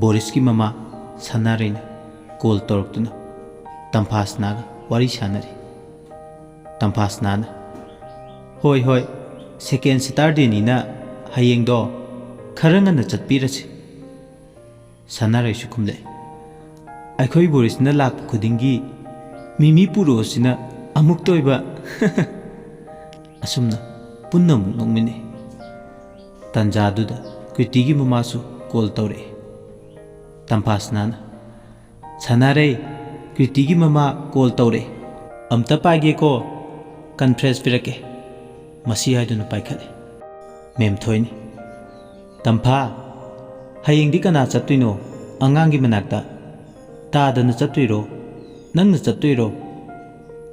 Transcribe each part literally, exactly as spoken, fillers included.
ꯕꯣꯔꯤꯁꯀꯤ ꯃꯃꯥ ꯁꯅꯥꯔꯩꯅ ꯀꯣꯜ ꯇꯧꯔꯛꯇꯨꯅ ꯇꯝꯐꯥꯁꯅꯥꯒ ꯋꯥꯔꯤ ꯁꯥꯟꯅꯔꯤ꯫ ꯇꯝꯐꯥꯁꯅꯥꯅ, "ꯍꯣꯏ, ꯍꯣꯏ, ꯁꯦꯀꯦꯟ ꯁꯦꯇꯔꯗꯦꯅꯤꯅ ꯍꯌꯦꯡꯗꯣ ꯈꯔ ꯉꯟꯅ ꯆꯠꯄꯤꯔꯁꯤ꯫" ꯁꯅꯥꯔꯩꯁꯨ ꯈꯨꯝꯂꯛꯏ, "ꯑꯩꯈꯣꯏ ꯕꯣꯔꯤꯁꯅ ꯂꯥꯛꯄ ꯈꯨꯗꯤꯡꯒꯤ ꯃꯤꯃꯤ ꯄꯨꯔꯛꯑꯣꯁꯤꯅ ꯑꯃꯨꯛꯇ ꯑꯣꯏꯕ꯫" ꯑꯁꯨꯝꯅ ꯄꯨꯟꯅ ꯑꯃꯨꯛ ꯅꯣꯛꯃꯤꯟꯅꯩ꯫ ꯇꯥꯟꯖꯥꯗꯨꯗ ꯀ꯭ꯔꯤꯇꯤꯒꯤ ꯃꯃꯥꯁꯨ ꯀꯣꯜ ꯇꯧꯔꯛꯏ꯫ ꯇꯝꯐꯥꯁꯅꯥꯅ, "ꯁꯅꯥꯔꯩ, ꯀ꯭ꯔꯤꯇꯤꯒꯤ ꯃꯃꯥ ꯀꯣꯜ ꯇꯧꯔꯛꯑꯦ꯫ ꯑꯝꯇ ꯄꯥꯏꯒꯦꯀꯣ, ꯀꯟꯐ꯭ꯔꯦꯟꯁ ꯄꯤꯔꯛꯀꯦ꯫" ꯃꯁꯤ ꯍꯥꯏꯗꯨꯅ ꯄꯥꯏꯈꯠꯂꯦ꯫ ꯃꯦꯝꯊꯣꯏꯅꯤ꯫ "ꯇꯝꯐꯥ, ꯍꯌꯦꯡꯗꯤ ꯀꯅꯥ ꯆꯠꯇꯣꯏꯅꯣ ꯑꯉꯥꯡꯒꯤ ꯃꯅꯥꯛꯇ? ꯇꯥꯗꯅ ꯆꯠꯇꯣꯏꯔꯣ? ꯅꯪꯅ ꯆꯠꯇꯣꯏꯔꯣ?"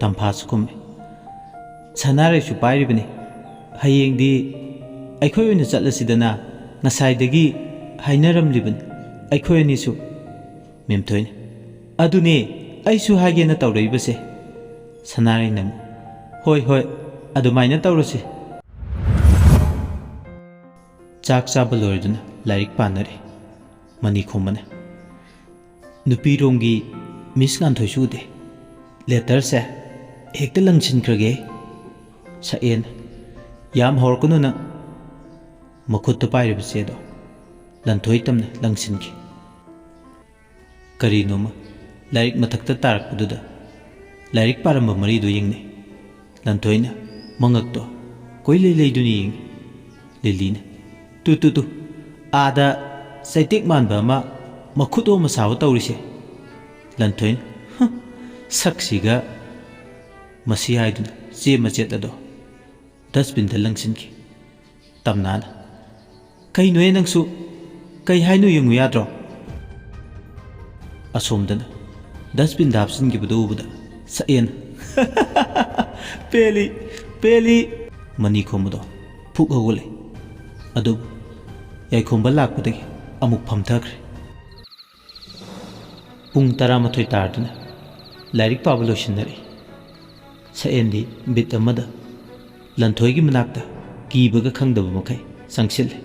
ꯇꯝꯐꯥꯁꯨ ꯈꯨꯝꯃꯤ꯫ "ꯁꯅꯥꯔꯩꯁꯨ ꯄꯥꯏꯔꯤꯕꯅꯤ꯫ ꯍꯌꯦꯡꯗꯤ ꯑꯩꯈꯣꯏ ꯑꯣꯏꯅ ꯆꯠꯂꯁꯤꯗꯅ, ꯉꯁꯥꯏꯗꯒꯤ ꯍꯥꯏꯅꯔꯝꯂꯤꯕꯅꯤ ꯑꯩꯈꯣꯏ ꯑꯅꯤꯁꯨ꯫" ꯃꯦꯝꯊꯣꯏꯅ, "ꯑꯗꯨꯅꯦ ꯑꯩꯁꯨ ꯍꯥꯏꯒꯦꯅ ꯇꯧꯔꯛꯏꯕꯁꯦ꯫" ꯁꯅꯥꯔꯩꯅ ꯑꯃꯨꯛ, "ꯍꯣꯏ, ꯍꯣꯏ, ꯑꯗꯨꯃꯥꯏꯅ ꯇꯧꯔꯁꯤ꯫" ꯆꯥꯛ ꯆꯥꯕ ꯂꯣꯏꯔꯗꯨꯅ ꯂꯥꯏꯔꯤꯛ ꯄꯥꯅꯔꯤ꯫ ꯃꯅꯤꯈꯣꯝꯕꯅ, "ꯅꯨꯄꯤꯔꯣꯝꯒꯤ ꯃꯤꯁ ꯉꯥꯟꯊꯣꯏꯁꯨ ꯎꯗꯦ꯫ ꯂꯦꯇꯔꯁꯦ ꯍꯦꯛꯇ ꯂꯪꯁꯤꯟꯈ꯭ꯔꯒꯦ꯫" ꯁꯛꯑꯦꯅ, "ꯌꯥꯝ ꯍꯧꯔꯛꯀꯅꯨ ꯅꯪ꯫" ꯃꯈꯨꯠꯇ ꯄꯥꯏꯔꯤꯕ ꯆꯦꯗꯣ ꯂꯟꯊꯣꯏ ꯇꯝꯅ ꯂꯪꯁꯤꯟꯈꯤ꯫ ꯀꯔꯤꯅꯣꯃ ꯂꯥꯏꯔꯤꯛ ꯃꯊꯛꯇ ꯇꯥꯔꯛꯄꯗꯨꯗ ꯂꯥꯏꯔꯤꯛ ꯄꯥꯔꯝꯕ ꯃꯔꯤꯗꯨ ꯌꯦꯡꯅꯩ꯫ ꯂꯟꯊꯣꯏꯅ ꯃꯉꯛꯇꯣ ꯀꯣꯏꯂꯩ ꯂꯩꯗꯨꯅ ꯌꯦꯡꯉꯤ꯫ ꯂꯤꯂꯤꯅ, "ꯇꯨ, ꯇꯨ, ꯇꯨ, ꯑꯥꯗ ꯆꯩꯇꯦꯛ ꯃꯥꯟꯕ ꯑꯃ ꯃꯈꯨꯠ ꯑꯣꯝꯃ ꯁꯥꯕ ꯇꯧꯔꯤꯁꯦ꯫" ꯂꯟꯊꯣꯏꯅ, "ꯍ, ꯁꯛꯁꯤꯒ꯫" ꯃꯁꯤ ꯍꯥꯏꯗꯨꯅ ꯆꯦ ꯃꯆꯦꯠ ꯑꯗꯣ ꯗꯁꯕꯤꯟꯗ ꯂꯪꯁꯤꯟꯈꯤ꯫ ꯇꯝꯅꯥꯅ, "ꯀꯩꯅꯣꯍꯦ ꯅꯪꯁꯨ? ꯀꯩ ꯍꯥꯏꯅꯣ ꯌꯦꯡꯉꯨ ꯌꯥꯗ꯭ꯔꯣ?" ꯑꯁꯣꯝꯗꯅ ꯗꯁꯕꯤꯟꯗ ꯍꯥꯞꯆꯤꯟꯈꯤꯕꯗꯨ ꯎꯕꯗ ꯁꯛꯑꯦꯅ, "ꯄꯦꯜꯂꯤ, ꯄꯦꯜꯂꯤ!" ꯃꯅꯤ ꯈꯣꯝꯕꯗꯣ ꯐꯨꯛ ꯍꯧꯒꯠꯂꯦ꯫ ꯑꯗꯨꯕꯨ ꯌꯥꯏꯈꯣꯝꯕ ꯂꯥꯛꯄꯗꯒꯤ ꯑꯃꯨꯛ ꯐꯝꯊꯈ꯭ꯔꯦ꯫ ꯄꯨꯡ ꯇꯔꯥꯃꯥꯊꯣꯏ ꯇꯥꯔꯗꯨꯅ ꯂꯥꯏꯔꯤꯛ ꯄꯥꯕ ꯂꯣꯏꯁꯤꯟꯅꯔꯛꯏ꯫ ꯁꯛꯑꯦꯟꯗꯤ ꯕꯤꯠ ꯑꯃꯗ ꯂꯟꯊꯣꯏꯒꯤ ꯃꯅꯥꯛꯇ ꯀꯤꯕꯒ ꯈꯪꯗꯕ ꯃꯈꯩ ꯆꯪꯁꯤꯜꯂꯦ꯫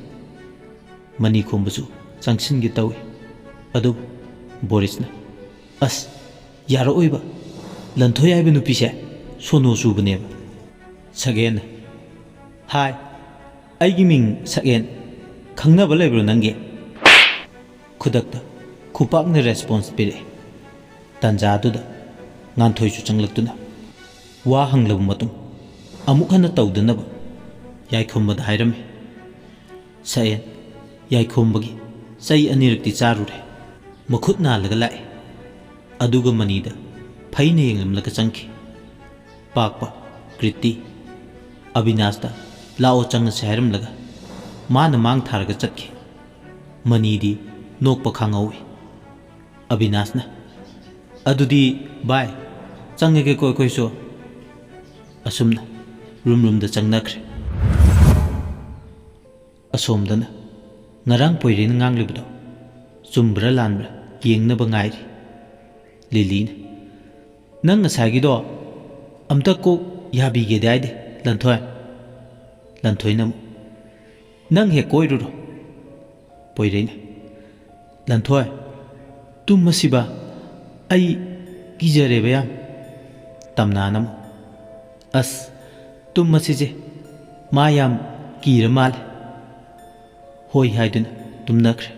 ꯃꯅꯤ ꯈꯣꯝꯕꯁꯨ ꯆꯪꯁꯤꯟꯒꯦ ꯇꯧꯏ꯫ ꯑꯗꯨꯕꯨ ꯕꯣꯔꯤꯁꯅ, "ꯑꯁ, ꯌꯥꯔꯛꯑꯣꯏꯕ, ꯂꯟꯊꯣꯏ ꯍꯥꯏꯕ ꯅꯨꯄꯤꯁꯦ ꯁꯣꯅꯣ ꯆꯨꯕꯅꯦꯕ"꯫ ꯁꯛꯍꯦꯟꯅ, "ꯍꯥꯏ, ꯑꯩꯒꯤ ꯃꯤꯡ ꯁꯛꯍꯦꯟ, ꯈꯪꯅꯕ ꯂꯩꯕ꯭ꯔꯣ ꯅꯪꯒꯤ?" ꯈꯨꯗꯛꯇ ꯈꯨꯄꯥꯛꯅ ꯔꯦꯁꯄꯣꯟꯁ ꯄꯤꯔꯛꯏ꯫ ꯇꯥꯟꯖꯥꯗꯨꯗ ꯉꯥꯟꯊꯣꯏꯁꯨ ꯆꯪꯂꯛꯇꯨꯅ ꯋꯥ ꯍꯪꯂꯕ ꯃꯇꯨꯡ ꯑꯃꯨꯛ ꯍꯟꯅ ꯇꯧꯗꯅꯕ ꯌꯥꯏꯈꯣꯝꯕꯗ ꯍꯥꯏꯔꯝꯃꯤ꯫ ꯁꯛꯍꯦꯟ, ꯌꯥꯏꯈꯣꯝꯕꯒꯤ ꯆꯩ ꯑꯅꯤꯔꯛꯇꯤ ꯆꯥꯔꯨꯔꯦ꯫ ꯃꯈꯨꯠ ꯅꯥꯜꯂꯒ ꯂꯥꯛꯏ꯫ ꯑꯗꯨꯒ ꯃꯅꯤꯗ ꯐꯩꯅ ꯌꯦꯡꯂꯝꯂꯒ ꯆꯪꯈꯤ꯫ ꯄꯥꯛꯄ, ꯀ꯭ꯔꯤꯇꯤ, ꯑꯕꯤꯅꯥꯁꯇ "ꯂꯥꯛꯑꯣ ꯆꯪꯉꯁꯦ" ꯍꯥꯏꯔꯝꯂꯒ ꯃꯥꯅ ꯃꯥꯡ ꯊꯥꯔꯒ ꯆꯠꯈꯤ꯫ ꯃꯅꯤꯗꯤ ꯅꯣꯛꯄ ꯈꯥꯡꯍꯧꯏ꯫ ꯑꯕꯤꯅꯥꯁꯅ, "ꯑꯗꯨꯗꯤ ꯚꯥꯏ, ꯆꯪꯉꯒꯦꯀꯣ ꯑꯩꯈꯣꯏꯁꯨ"꯫ ꯑꯁꯨꯝꯅ ꯔꯨꯝ ꯔꯨꯝꯗ ꯆꯪꯅꯈ꯭ꯔꯦ꯫ ꯑꯁꯣꯝꯗꯅ ꯉꯔꯥꯡ ꯄꯣꯏꯔꯩꯅ ꯉꯥꯡꯂꯤꯕꯗꯣ ꯆꯨꯝꯕ꯭ꯔꯥ ꯂꯥꯟꯕ꯭ꯔꯥ ꯌꯦꯡꯅꯕ ꯉꯥꯏꯔꯤ꯫ ꯂꯤꯂꯤꯅ, "ꯅꯪ ꯉꯁꯥꯏꯒꯤꯗꯣ ꯑꯝꯇ ꯀꯣꯛ ꯌꯥꯕꯤꯒꯦꯗꯤ ꯍꯥꯏꯗꯦ, ꯂꯟꯊꯣꯏ"꯫ ꯂꯟꯊꯣꯏꯅ ꯑꯃꯨꯛ, "ꯅꯪ ꯍꯦꯛ ꯀꯣꯏꯔꯨꯔꯣ"꯫ ꯄꯣꯏꯔꯩꯅ, "ꯂꯟꯊꯣꯏ, ꯇꯨꯝꯃꯁꯤꯕ, ꯑꯩ ꯀꯤꯖꯔꯦꯕ ꯌꯥꯝ"꯫ ꯇꯝꯅꯥꯅ ꯑꯃꯨꯛ, "ꯑꯁ, ꯇꯨꯝꯃꯁꯤꯁꯦ, ꯃꯥ ꯌꯥꯝ ꯀꯤꯔ ꯃꯥꯜꯂꯦ"꯫ ꯍꯣꯏ ꯍꯥꯏꯗꯨꯅ ꯇꯨꯝꯅꯈ꯭ꯔꯦ꯫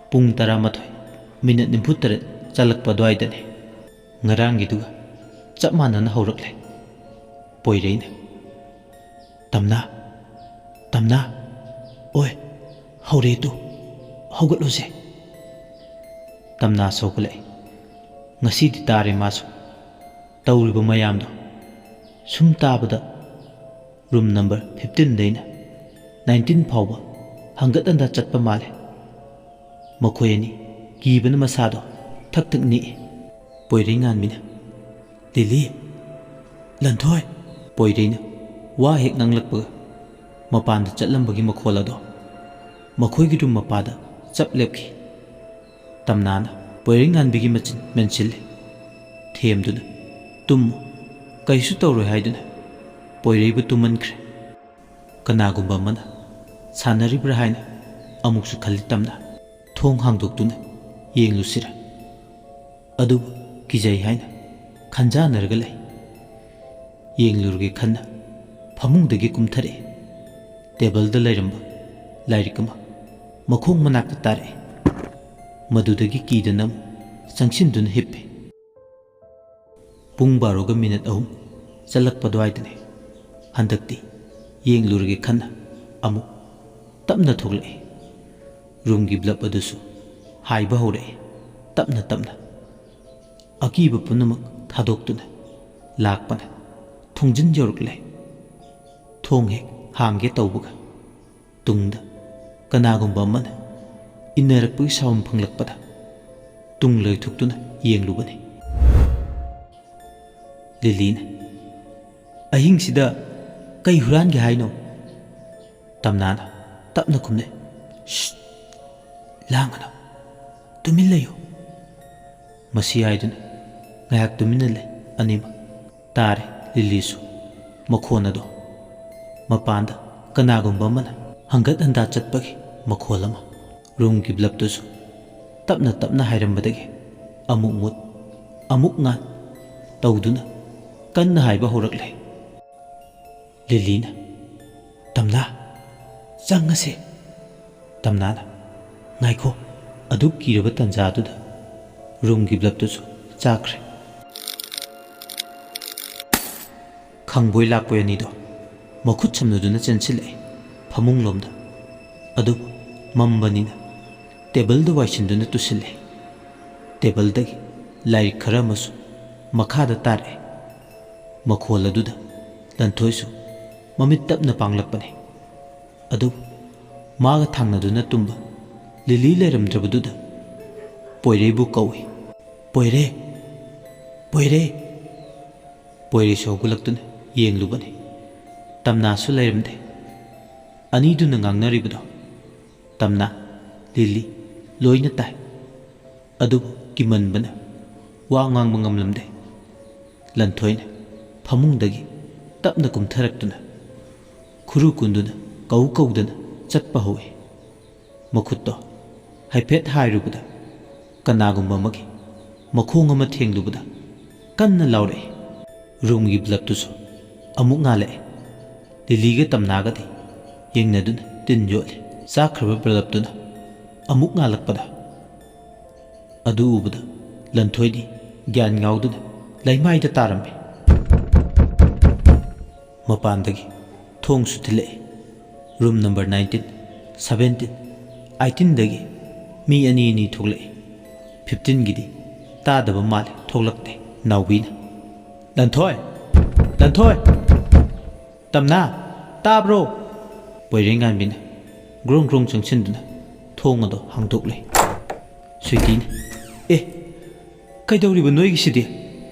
ꯄꯨꯡ ꯇꯔꯥꯃꯥꯊꯣꯏ ꯃꯤꯅꯠ ꯅꯤꯐꯨ ꯇꯔꯦꯠ ꯆꯠꯂꯛꯄ ꯑꯗꯨꯋꯥꯏꯗꯅꯤ꯫ ꯉꯔꯥꯡꯒꯤꯗꯨꯒ ꯆꯞ ꯃꯥꯟꯅꯅ ꯍꯧꯔꯛꯂꯦ꯫ ꯄꯣꯏꯔꯩꯅ, "ꯇꯝꯅꯥ, ꯇꯝꯅꯥ, ꯑꯣꯏ, ꯍꯧꯔꯦ ꯇꯨ, ꯍꯧꯒꯠꯂꯨꯁꯦ"꯫ ꯇꯝꯅꯥ ꯁꯧꯒꯠꯂꯛꯏ꯫ ꯉꯁꯤꯗꯤ ꯇꯥꯔꯦ ꯃꯥꯁꯨ꯫ ꯇꯧꯔꯤꯕ ꯃꯌꯥꯝꯗꯣ ꯁꯨꯝ ꯇꯥꯕꯗ ꯔꯨꯝ ꯅꯝꯕꯔ ꯐꯤꯐꯇꯤꯟꯗꯩꯅ ꯅꯥꯏꯟꯇꯤꯟ ꯐꯥꯎꯕ ꯍꯪꯒꯠ ꯍꯟꯗ ꯆꯠꯄ ꯃꯥꯜꯂꯦ꯫ ꯃꯈꯣꯏ ꯑꯅꯤ ꯀꯤꯕꯅ ꯃꯁꯥꯗꯣ ꯊꯛ ꯊꯛ ꯅꯤꯛꯏ꯫ ꯄꯣꯏꯔꯩꯉꯥꯟꯕꯤꯅ, "ꯂꯤꯂꯤ, ꯂꯟꯊꯣꯏ!" ꯄꯣꯏꯔꯩꯅ ꯋꯥ ꯍꯦꯛ ꯉꯥꯡꯂꯛꯄꯒ ꯃꯄꯥꯟꯗ ꯆꯠꯂꯝꯕꯒꯤ ꯃꯈꯣꯜ ꯑꯗꯣ ꯃꯈꯣꯏꯒꯤ ꯔꯨꯝ ꯃꯄꯥꯗ ꯆꯞ ꯂꯦꯞꯈꯤ꯫ ꯇꯝꯅꯥꯅ ꯄꯣꯏꯔꯩꯉꯥꯟꯕꯤꯒꯤ ꯃꯆꯤꯟ ꯃꯦꯟꯁꯤꯜꯂꯤ꯫ ꯊꯦꯝꯗꯨꯅ, "ꯇꯨꯝꯃꯨ, ꯀꯩꯁꯨ ꯇꯧꯔꯣꯏ" ꯍꯥꯏꯗꯨꯅ ꯄꯣꯏꯔꯩꯕꯨ ꯇꯨꯝꯍꯟꯈ꯭ꯔꯦ꯫ ꯀꯅꯥꯒꯨꯝꯕ ꯑꯃꯅ ꯁꯥꯟꯅꯔꯤꯕ꯭ꯔꯥ ꯍꯥꯏꯅ ꯑꯃꯨꯛꯁꯨ ꯈꯜꯂꯤ ꯇꯝꯅꯥ꯫ ꯊꯣꯡ ꯍꯥꯡꯗꯣꯛꯇꯨꯅ ꯌꯦꯡꯂꯨꯁꯤꯔꯥ? ꯑꯗꯨꯕꯨ ꯀꯤꯖꯩ ꯍꯥꯏꯅ ꯈꯟꯖꯥꯟꯅꯔꯒ ꯂꯩ꯫ ꯌꯦꯡꯂꯨꯔꯒꯦ ꯈꯟꯅ ꯐꯃꯨꯡꯗꯒꯤ ꯀꯨꯝꯊꯔꯛꯑꯦ꯫ ꯇꯦꯕꯜꯗ ꯂꯩꯔꯝꯕ ꯂꯥꯏꯔꯤꯛ ꯑꯃ ꯃꯈꯣꯡ ꯃꯅꯥꯛꯇ ꯇꯥꯔꯛꯑꯦ꯫ ꯃꯗꯨꯗꯒꯤ ꯀꯤꯗꯅ ꯑꯃꯨꯛ ꯆꯪꯁꯤꯟꯗꯨꯅ ꯍꯤꯞꯄꯦ꯫ ꯄꯨꯡ ꯕꯥꯔꯣꯒ ꯃꯤꯅꯠ ꯑꯍꯨꯝ ꯆꯠꯂꯛꯄ ꯑꯗꯨꯋꯥꯏꯗꯅꯤ꯫ ꯍꯟꯗꯛꯇꯤ ꯌꯦꯡꯂꯨꯔꯒꯦ ꯈꯟꯅ ꯑꯃꯨꯛ ꯇꯞꯅ ꯊꯣꯛꯂꯛꯏ꯫ ꯔꯨꯝꯒꯤ ꯕ꯭ꯂꯕ ꯑꯗꯨꯁꯨ ꯍꯥꯏꯕ ꯍꯧꯔꯛꯏ, ꯇꯞꯅ ꯇꯞꯅ꯫ ꯑꯀꯤꯕ ꯄꯨꯝꯅꯃꯛ ꯊꯥꯗꯣꯛꯇꯨꯅ ꯂꯥꯛꯄꯅ ꯊꯣꯡꯖꯤꯟ ꯌꯧꯔꯛꯂꯦ꯫ ꯊꯣꯡ ꯍꯦꯛ ꯍꯥꯡꯒꯦ ꯇꯧꯕꯒ ꯇꯨꯡꯗ ꯀꯅꯥꯒꯨꯝꯕ ꯑꯃꯅ ꯏꯟꯅꯔꯛꯄꯒꯤ ꯁꯥꯎꯟ ꯐꯪꯂꯛꯄꯗ ꯇꯨꯡ ꯂꯣꯏꯊꯣꯛꯇꯨꯅ ꯌꯦꯡꯂꯨꯕꯅꯤ꯫ ꯂꯤꯂꯤꯅ, "ꯑꯍꯤꯡꯁꯤꯗ ꯀꯩ ꯍꯨꯔꯥꯟꯒꯦ ꯍꯥꯏꯅꯣ?" ꯇꯝꯅꯥꯅ ꯇꯞꯅ ꯈꯨꯝꯅꯩ, "ꯁ꯭ꯁ! ꯂꯥꯡꯒꯅꯨ꯫ ꯇꯨꯃꯤꯟ ꯂꯩꯌꯨ꯫" ꯃꯁꯤ ꯍꯥꯏꯗꯨꯅ ꯉꯥꯏꯍꯥꯛ ꯇꯨꯃꯤꯟꯅ ꯂꯩ ꯑꯅꯤꯃꯛ꯫ ꯇꯥꯔꯦ ꯂꯤꯂꯤꯁꯨ ꯃꯈꯣꯟ ꯑꯗꯣ꯫ ꯃꯄꯥꯟꯗ ꯀꯅꯥꯒꯨꯝꯕ ꯑꯃꯅ ꯍꯪꯒꯠ ꯍꯟꯗꯥ ꯆꯠꯄꯒꯤ ꯃꯈꯣꯜ ꯑꯃ꯫ ꯔꯨꯝꯒꯤ ꯕ꯭ꯂꯕꯇꯨꯁꯨ ꯇꯞꯅ ꯇꯞꯅ ꯍꯥꯏꯔꯝꯕꯗꯒꯤ ꯑꯃꯨꯛ ꯃꯨꯠ, ꯑꯃꯨꯛ ꯉꯥꯟ ꯇꯧꯗꯨꯅ ꯀꯟꯅ ꯍꯥꯏꯕ ꯍꯧꯔꯛꯂꯦ꯫ ꯂꯤꯂꯤꯅ, "ꯇꯝꯅꯥ, ꯆꯪꯉꯁꯦ꯫" ꯇꯝꯅꯥꯅ, "ꯉꯥꯏꯈꯣ꯫" ꯑꯗꯨ ꯀꯤꯔꯕ ꯇꯟꯖꯥꯗꯨꯗ ꯔꯨꯝꯒꯤ ꯕ꯭ꯂꯕꯇꯨꯁꯨ ꯆꯥꯛꯈ꯭ꯔꯦ꯫ ꯈꯪꯕꯣꯏ ꯂꯥꯛꯄꯣꯏ ꯑꯅꯤꯗꯣ ꯃꯈꯨꯠ ꯁꯝꯅꯗꯨꯅ ꯆꯦꯟꯁꯤꯜꯂꯛꯏ ꯐꯃꯨꯡꯂꯣꯝꯗ꯫ ꯑꯗꯨꯕꯨ ꯃꯝꯕꯅꯤꯅ ꯇꯦꯕꯜꯗ ꯋꯥꯏꯁꯤꯟꯗꯨꯅ ꯇꯨꯁꯤꯜꯂꯦ꯫ ꯇꯦꯕꯜꯗꯒꯤ ꯂꯥꯏꯔꯤꯛ ꯈꯔ ꯑꯃꯁꯨ ꯃꯈꯥꯗ ꯇꯥꯔꯛꯑꯦ꯫ ꯃꯈꯣꯜ ꯑꯗꯨꯗ ꯂꯟꯊꯣꯏꯁꯨ ꯃꯃꯤꯠ ꯇꯞꯅ ꯄꯥꯡꯂꯛꯄꯅꯦ꯫ ꯑꯗꯨꯕꯨ ꯃꯥꯒ ꯊꯥꯡꯅꯗꯨꯅ ꯇꯨꯝꯕ ꯂꯤꯂꯤ ꯂꯩꯔꯝꯗ꯭ꯔꯕꯗꯨꯗ ꯄꯣꯏꯔꯩꯕꯨ ꯀꯧꯏ꯫ "ꯄꯣꯏꯔꯩ! ꯄꯣꯏꯔꯩ!" ꯄꯣꯏꯔꯩꯁꯨ ꯍꯧꯒꯠꯂꯛꯇꯨꯅ ꯌꯦꯡꯂꯨꯕꯅꯤ꯫ ꯇꯝꯅꯥꯁꯨ ꯂꯩꯔꯝꯗꯦ꯫ ꯑꯅꯤꯗꯨꯅ ꯉꯥꯡꯅꯔꯤꯕꯗꯣ ꯇꯝꯅꯥ, ꯂꯤꯂꯤ ꯂꯣꯏꯅ ꯇꯥꯏ꯫ ꯑꯗꯨꯕꯨ ꯀꯤꯃꯟꯕꯅ ꯋꯥ ꯉꯥꯡꯕ ꯉꯝꯂꯝꯗꯦ꯫ ꯂꯟꯊꯣꯏꯅ ꯐꯃꯨꯡꯗꯒꯤ ꯇꯞꯅ ꯀꯨꯝꯊꯔꯛꯇꯨꯅ ꯈꯨꯔꯨ ꯀꯨꯟꯗꯨꯅ ꯀꯧ ꯀꯧꯗꯅ ꯆꯠꯄ ꯍꯧꯏ꯫ ꯃꯈꯨꯠꯇꯣ ꯍꯥꯏꯐꯦꯠ ꯍꯥꯏꯔꯨꯕꯗ ꯀꯅꯥꯒꯨꯝꯕ ꯑꯃꯒꯤ ꯃꯈꯣꯡ ꯑꯃ ꯊꯦꯡꯂꯨꯕꯗ ꯀꯟꯅ ꯂꯥꯎꯔꯛꯏ꯫ ꯔꯨꯝꯒꯤ ꯕꯜꯕꯇꯨꯁꯨ ꯑꯃꯨꯛ ꯉꯥꯜꯂꯛꯏ꯫ ꯂꯤꯂꯤꯒ ꯇꯝꯅꯥꯒꯗꯤ ꯌꯦꯡꯅꯗꯨꯅ ꯇꯤꯟ ꯌꯣꯠꯂꯤ꯫ ꯆꯥꯛꯈ꯭ꯔꯕ ꯕꯜꯕꯇꯨꯅ ꯑꯃꯨꯛ ꯉꯥꯜꯂꯛꯄꯗ ꯑꯗꯨ ꯎꯕꯗ ꯂꯟꯊꯣꯏꯗꯤ ꯒ꯭ꯌꯥꯟ ꯉꯥꯎꯗꯨꯅ ꯂꯩꯃꯥꯏꯗ ꯇꯥꯔꯝꯃꯤ꯫ ꯃꯄꯥꯟꯗꯒꯤ ꯊꯣꯡꯁꯨ ꯊꯤꯜꯂꯛꯏ꯫ ꯔꯨꯝ ꯅꯝꯕꯔ ꯅꯥꯏꯟꯇꯤꯟ, ꯁꯚꯦꯟꯇꯤꯟ, ꯑꯩꯠꯇꯤꯟꯗꯒꯤ ꯃꯤ ꯑꯅꯤ ꯑꯅꯤ ꯊꯣꯛꯂꯛꯏ꯫ ꯐꯤꯐꯇꯤꯟꯒꯤꯗꯤ ꯇꯥꯗꯕ ꯃꯥꯜꯂꯤ, ꯊꯣꯛꯂꯛꯇꯦ꯫ ꯅꯥꯎꯕꯤꯅ, "ꯂꯟꯊꯣꯏ! ꯂꯟꯊꯣꯏ! ꯇꯝꯅꯥ! ꯇꯥꯕ꯭ꯔꯣ?" ꯄꯣꯏꯔꯩꯉꯥꯟꯕꯤꯅ ꯒ꯭ꯔꯣꯡ ꯒ꯭ꯔꯣꯡ ꯆꯪꯁꯤꯟꯗꯨꯅ ꯊꯣꯡ ꯑꯗꯨ ꯍꯥꯡꯗꯣꯛꯂꯦ꯫ ꯁ꯭ꯋꯤꯇꯤꯅ, "ꯑꯦ, ꯀꯩꯗꯧꯔꯤꯕ ꯅꯣꯏꯒꯤꯁꯤꯗꯤ?"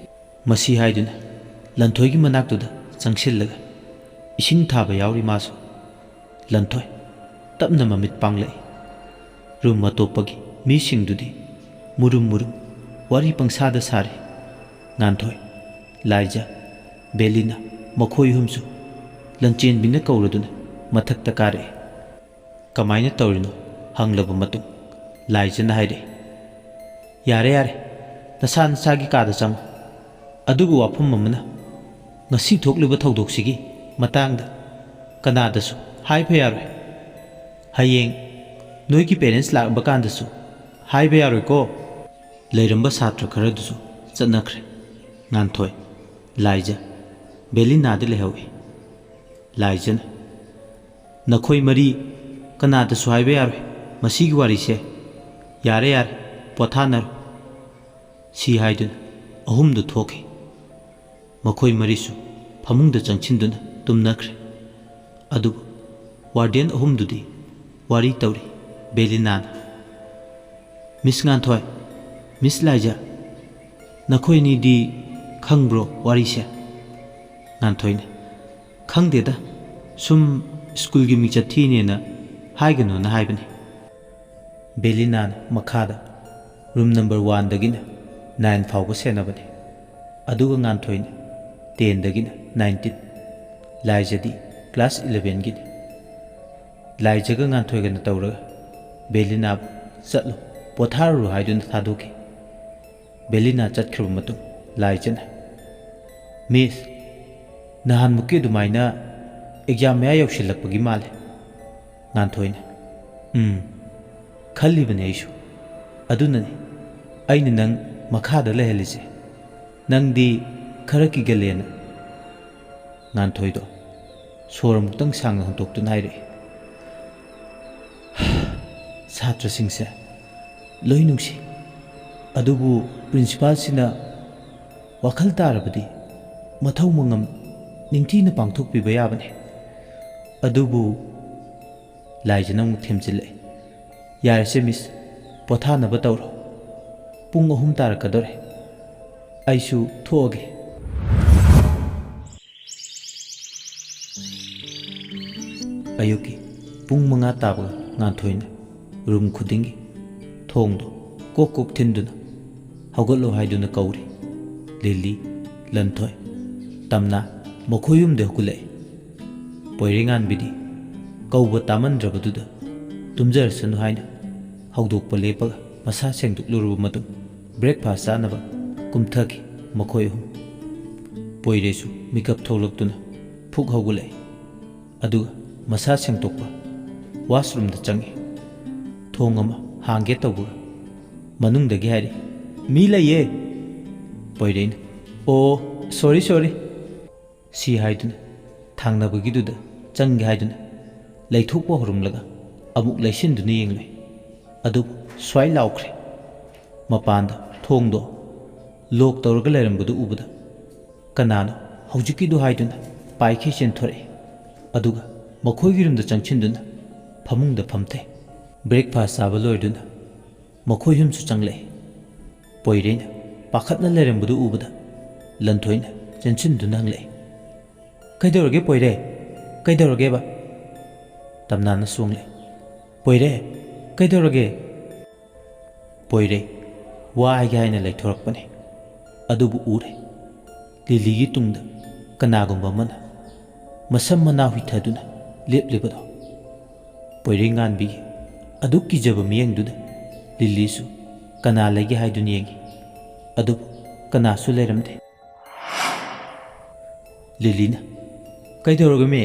ꯃꯁꯤ ꯍꯥꯏꯗꯨꯅ ꯂꯟꯊꯣꯏꯒꯤ ꯃꯅꯥꯛꯇꯨꯗ ꯆꯪꯁꯤꯜꯂꯒ, "ꯏꯁꯤꯡ ꯊꯥꯕ ꯌꯥꯎꯔꯤ ꯃꯥꯁꯨ꯫" ꯂꯟꯊꯣꯏ ꯇꯞꯅ ꯃꯃꯤꯠ ꯄꯥꯡꯂꯛꯏ꯫ ꯔꯨꯝ ꯑꯇꯣꯞꯄꯒꯤ ꯃꯤꯁꯤꯡꯗꯨꯗꯤ ꯃꯨꯔꯨꯝ ꯃꯨꯔꯨꯝ ꯋꯥꯔꯤ ꯄꯪꯁꯥꯗ ꯁꯥꯔꯤ꯫ ꯉꯥꯟꯊꯣꯏ, ꯂꯥꯏꯖ, ꯕꯦꯂꯤꯅꯥ, ꯃꯈꯣꯏ ꯑꯍꯨꯝꯁꯨ ꯂꯟꯆꯦꯟꯕꯤꯅ ꯀꯧꯔꯗꯨꯅ ꯃꯊꯛꯇ ꯀꯥꯔꯛꯏ꯫ "ꯀꯃꯥꯏꯅ ꯇꯧꯔꯤꯅꯣ?" ꯍꯪꯂꯕ ꯃꯇꯨꯡ ꯂꯥꯏꯖꯅ ꯍꯥꯏꯔꯛꯏ, "ꯌꯥꯔꯦ, ꯌꯥꯔꯦ, ꯅꯁꯥ ꯅꯁꯥꯒꯤ ꯀꯥꯗ ꯆꯪꯉꯨ꯫ ꯑꯗꯨꯕꯨ ꯋꯥꯐꯝ ꯑꯃꯅ, ꯉꯁꯤ ꯊꯣꯛꯂꯤꯕ ꯊꯧꯗꯣꯛꯁꯤꯒꯤ ꯃꯇꯥꯡꯗ ꯀꯅꯥꯗꯁꯨ ꯍꯥꯏꯕ ꯌꯥꯔꯣꯏ꯫ ꯍꯌꯦꯡ ꯅꯣꯏꯒꯤ ꯄꯦꯔꯦꯟꯁ ꯂꯥꯛꯄ ꯀꯥꯟꯗꯁꯨ ꯍꯥꯏꯕ ꯌꯥꯔꯣꯏꯀꯣ?" ꯂꯩꯔꯝꯕ ꯁꯥꯇ꯭ꯔ ꯈꯔꯗꯨꯁꯨ ꯆꯠꯅꯈ꯭ꯔꯦ꯫ ꯉꯥꯟꯊꯣꯏ, ꯂꯥꯏꯖ, ꯕꯦꯂꯤꯅꯥꯗꯤ ꯂꯩꯍꯧꯏ꯫ ꯂꯥꯏꯖꯅ, "ꯅꯈꯣꯏ ꯃꯔꯤ ꯀꯅꯥꯗꯁꯨ ꯍꯥꯏꯕ ꯌꯥꯔꯣꯏ ꯃꯁꯤꯒꯤ ꯋꯥꯔꯤꯁꯦ꯫ ꯌꯥꯔꯦ, ꯌꯥꯔꯦ, ꯄꯣꯊꯥꯅꯔꯣ꯫" ꯁꯤ ꯍꯥꯏꯗꯨꯅ ꯑꯍꯨꯝꯗꯨ ꯊꯣꯛꯈꯤ꯫ ꯃꯈꯣꯏ ꯃꯔꯤꯁꯨ ꯐꯃꯨꯡꯗ ꯆꯪꯁꯤꯟꯗꯨꯅ ꯇꯨꯝꯅꯈ꯭ꯔꯦ꯫ ꯑꯗꯨꯕꯨ ꯋꯥꯔꯗꯦꯟ ꯑꯍꯨꯝꯗꯨꯗꯤ ꯋꯥꯔꯤ ꯇꯧꯔꯤ꯫ ꯕꯦꯂꯤꯅꯥꯅ, "ꯃꯤꯁ ꯉꯥꯟꯊꯣꯏ, ꯃꯤꯁ ꯂꯥꯏꯖ, ꯅꯈꯣꯏ ꯑꯅꯤꯗꯤ ꯈꯪꯕ꯭ꯔꯣ ꯋꯥꯔꯤꯁꯦ?" ꯉꯥꯟꯊꯣꯏꯅ, "ꯈꯪꯗꯦꯗ, ꯁꯨꯝ ꯁ꯭ꯀꯨꯜꯒꯤ ꯃꯤꯡꯆꯠ ꯊꯤꯅꯦꯅ ꯍꯥꯏꯒꯅꯣꯅ ꯍꯥꯏꯕꯅꯤ꯫" ꯕꯦꯂꯤꯅꯥꯅ ꯃꯈꯥꯗ ꯔꯨꯝ ꯅꯝꯕꯔ ꯋꯥꯟꯗꯒꯤꯅ ꯅꯥꯏꯟ ꯐꯥꯎꯕ ꯁꯦꯟꯅꯕꯅꯤ꯫ ꯑꯗꯨꯒ ꯉꯥꯟꯊꯣꯏꯅ ꯇꯦꯟꯗꯒꯤꯅ ꯅꯥꯏꯟꯇꯤꯟ꯫ ꯂꯥꯏꯖꯗꯤ ꯀ꯭ꯂꯥꯁ ꯏꯂꯚꯦꯟꯒꯤꯅꯤ꯫ ꯂꯥꯏꯖꯒ ꯉꯥꯟꯊꯣꯏꯒꯅ ꯇꯧꯔꯒ ꯕꯦꯂꯤꯅꯥꯕꯨ, "ꯆꯠꯂꯣ, ꯄꯣꯊꯥꯔꯨꯔꯣ ꯍꯥꯏꯗꯨꯅ ꯊꯥꯗꯣꯛꯈꯤ꯫ ꯕꯦꯂꯤꯅꯥ ꯆꯠꯈ꯭ꯔꯕ ꯃꯇꯨꯡ ꯂꯥꯏꯖꯅ, "ꯃꯤꯁ, ꯅꯍꯥꯟꯃꯨꯛꯀꯤ ꯑꯗꯨꯃꯥꯏꯅ ꯑꯦꯛꯖꯥꯝ ꯃꯌꯥ ꯌꯧꯁꯤꯜꯂꯛꯄꯒꯤ ꯃꯥꯜꯂꯦ꯫" ꯉꯥꯟꯊꯣꯏꯅ, "ꯎꯝ, ꯈꯜꯂꯤꯕꯅꯦ ꯑꯩꯁꯨ꯫ ꯑꯗꯨꯅꯅꯤ ꯑꯩꯅ ꯅꯪ ꯃꯈꯥꯗ ꯂꯩꯍꯜꯂꯤꯁꯦ꯫ ꯅꯪꯗꯤ ꯈꯔ ꯀꯤꯒꯜꯂꯦꯅ꯫" ꯉꯥꯟꯊꯣꯏꯗꯣ ꯁꯣꯔ ꯑꯃꯨꯛꯇꯪ ꯁꯥꯡꯅ ꯍꯣꯟꯗꯣꯛꯇꯨꯅ ꯍꯥꯏꯔꯛꯏ, "ꯁꯥꯇ꯭ꯔꯁꯤꯡꯁꯦ ꯂꯣꯏ ꯅꯨꯡꯁꯤ, ꯑꯗꯨꯕꯨ ꯄ꯭ꯔꯤꯟꯁꯤꯄꯥꯜꯁꯤꯅ ꯋꯥꯈꯜ ꯇꯥꯔꯕꯗꯤ ꯃꯊꯧ ꯃꯉꯝ ꯅꯤꯡꯊꯤꯅ ꯄꯥꯡꯊꯣꯛꯄꯤꯕ ꯌꯥꯕꯅꯤ꯫ ꯑꯗꯨꯕꯨ," ꯂꯥꯏꯖꯅ ꯑꯃꯨꯛ ꯊꯦꯝꯖꯤꯜꯂꯛꯏ, "ꯌꯥꯔꯦꯁꯦ ꯃꯤꯁ, ꯄꯣꯊꯥꯅꯕ ꯇꯧꯔꯣ꯫ ꯄꯨꯡ ꯑꯍꯨꯝ ꯇꯥꯔꯛꯀꯗꯧꯔꯦ꯫ ꯑꯩꯁꯨ ꯊꯣꯛꯑꯒꯦ꯫" ꯑꯌꯨꯛꯀꯤ ꯄꯨꯡ ꯃꯉꯥ ꯇꯥꯕꯒ ꯉꯥꯟꯊꯣꯏꯅ ꯔꯨꯝ ꯈꯨꯗꯤꯡꯒꯤ ꯊꯣꯡꯗꯣ ꯀꯣꯛ ꯀꯣꯛ ꯊꯤꯟꯗꯨꯅ "ꯍꯧꯒꯠꯂꯣ" ꯍꯥꯏꯗꯨꯅ ꯀꯧꯔꯤ꯫ ꯂꯤꯂꯤ, ꯂꯟꯊꯣꯏ, ꯇꯝꯅꯥ ꯃꯈꯣꯏ ꯑꯍꯨꯝꯗꯤ ꯍꯧꯒꯠꯂꯛꯏ꯫ ꯄꯣꯏꯔꯩꯉꯥꯟꯕꯤꯗꯤ ꯀꯧꯕ ꯇꯥꯃꯟꯗ꯭ꯔꯕꯗꯨꯗ ꯇꯨꯝꯖꯔꯁꯅꯨ ꯍꯥꯏꯅ ꯍꯧꯗꯣꯛꯄ ꯂꯦꯞꯄꯒ ꯃꯁꯥ ꯁꯦꯡꯗꯣꯛꯂꯨꯔꯕ ꯃꯇꯨꯡ breakfast ꯆꯥꯅꯕ ꯀꯨꯝꯊꯈꯤ ꯃꯈꯣꯏ ꯑꯍꯨꯝ꯫ ꯄꯣꯏꯔꯩꯁꯨ ꯃꯤꯀꯞ ꯊꯣꯛꯂꯛꯇꯨꯅ ꯐꯨꯛ ꯍꯧꯒꯠꯂꯛꯏ꯫ ꯑꯗꯨꯒ ꯃꯁꯥ ꯁꯦꯡꯗꯣꯛꯄ washroomꯗ ꯆꯪꯉꯤ꯫ ꯊꯣꯡ ꯑꯃ ꯍꯥꯡꯒꯦ ꯇꯧꯕꯒ ꯃꯅꯨꯡꯗꯒꯤ ꯍꯥꯏꯔꯤ, "ꯃꯤ ꯂꯩꯌꯦ!" ꯄꯣꯏꯔꯩꯅ, "ꯑꯣ, sorry, sorry" ꯁꯤ ꯍꯥꯏꯗꯨꯅ ꯊꯥꯡꯅꯕꯒꯤꯗꯨꯗ ꯆꯪꯒꯦ ꯍꯥꯏꯗꯨꯅ ꯂꯩꯊꯣꯛꯄ ꯍꯧꯔꯝꯂꯒ ꯑꯃꯨꯛ ꯂꯩꯁꯤꯟꯗꯨꯅ ꯌꯦꯡꯂꯨꯏ꯫ ꯑꯗꯨꯕꯨ ꯁ꯭ꯋꯥꯏ ꯂꯥꯎꯈ꯭ꯔꯦ꯫ ꯃꯄꯥꯟꯗ ꯊꯣꯡꯗꯣ lock ꯇꯧꯔꯒ ꯂꯩꯔꯝꯕꯗꯨ ꯎꯕꯗ ꯀꯅꯥꯅꯣ ꯍꯧꯖꯤꯛꯀꯤꯗꯨ ꯍꯥꯏꯗꯨꯅ ꯄꯥꯏꯈꯩ ꯆꯦꯟꯊꯣꯔꯛꯏ꯫ ꯑꯗꯨꯒ ꯃꯈꯣꯏꯒꯤ ꯔꯨꯝꯗ ꯆꯪꯁꯤꯟꯗꯨꯅ ꯐꯃꯨꯡꯗ ꯐꯝꯊꯩ꯫ Breakfast ꯆꯥꯕ ꯂꯣꯏꯔꯗꯨꯅ ꯃꯈꯣꯏ ꯑꯍꯨꯝꯁꯨ ꯆꯪꯂꯛꯏ꯫ ꯄꯣꯏꯔꯩꯅ ꯄꯥꯈꯠꯅ ꯂꯩꯔꯝꯕꯗꯨ ꯎꯕꯗ ꯂꯟꯊꯣꯏꯅ ꯆꯦꯟꯁꯤꯟꯗꯨꯅ ꯍꯪꯂꯛꯏ, "ꯀꯩꯗꯧꯔꯒꯦ ꯄꯣꯏꯔꯩ? ꯀꯩꯗꯧꯔꯒꯦꯕ?" ꯇꯝꯅꯥꯅ ꯆꯣꯡꯂꯛꯏ꯫ "ꯄꯣꯏꯔꯩ, ꯀꯩꯗꯧꯔꯒꯦ?" ꯄꯣꯏꯔꯩ ꯋꯥ ꯍꯥꯏꯒꯦ ꯍꯥꯏꯅ ꯂꯩꯊꯣꯔꯛꯄꯅꯤ꯫ ꯑꯗꯨꯕꯨ ꯎꯔꯦ, ꯂꯤꯂꯤꯒꯤ ꯇꯨꯡꯗ ꯀꯅꯥꯒꯨꯝꯕ ꯑꯃꯅ ꯃꯁꯝ ꯃꯅꯥ ꯍꯨꯏꯊꯗꯨꯅ ꯂꯦꯞꯂꯤꯕꯗꯣ꯫ ꯄꯣꯏꯔꯩꯉꯥꯟꯕꯤꯒꯤ ꯑꯗꯨꯛ ꯀꯤꯖꯕ ꯃꯤꯠꯌꯦꯡꯗꯨꯗ ꯂꯤꯂꯤꯁꯨ ꯀꯅꯥ ꯂꯩꯒꯦ ꯍꯥꯏꯗꯨꯅ ꯌꯦꯡꯉꯤ꯫ ꯑꯗꯨꯕꯨ ꯀꯅꯥꯁꯨ ꯂꯩꯔꯝꯗꯦ꯫ ꯂꯤꯂꯤꯅ, "ꯀꯩꯗꯧꯔꯒꯦ, ꯃꯦ?"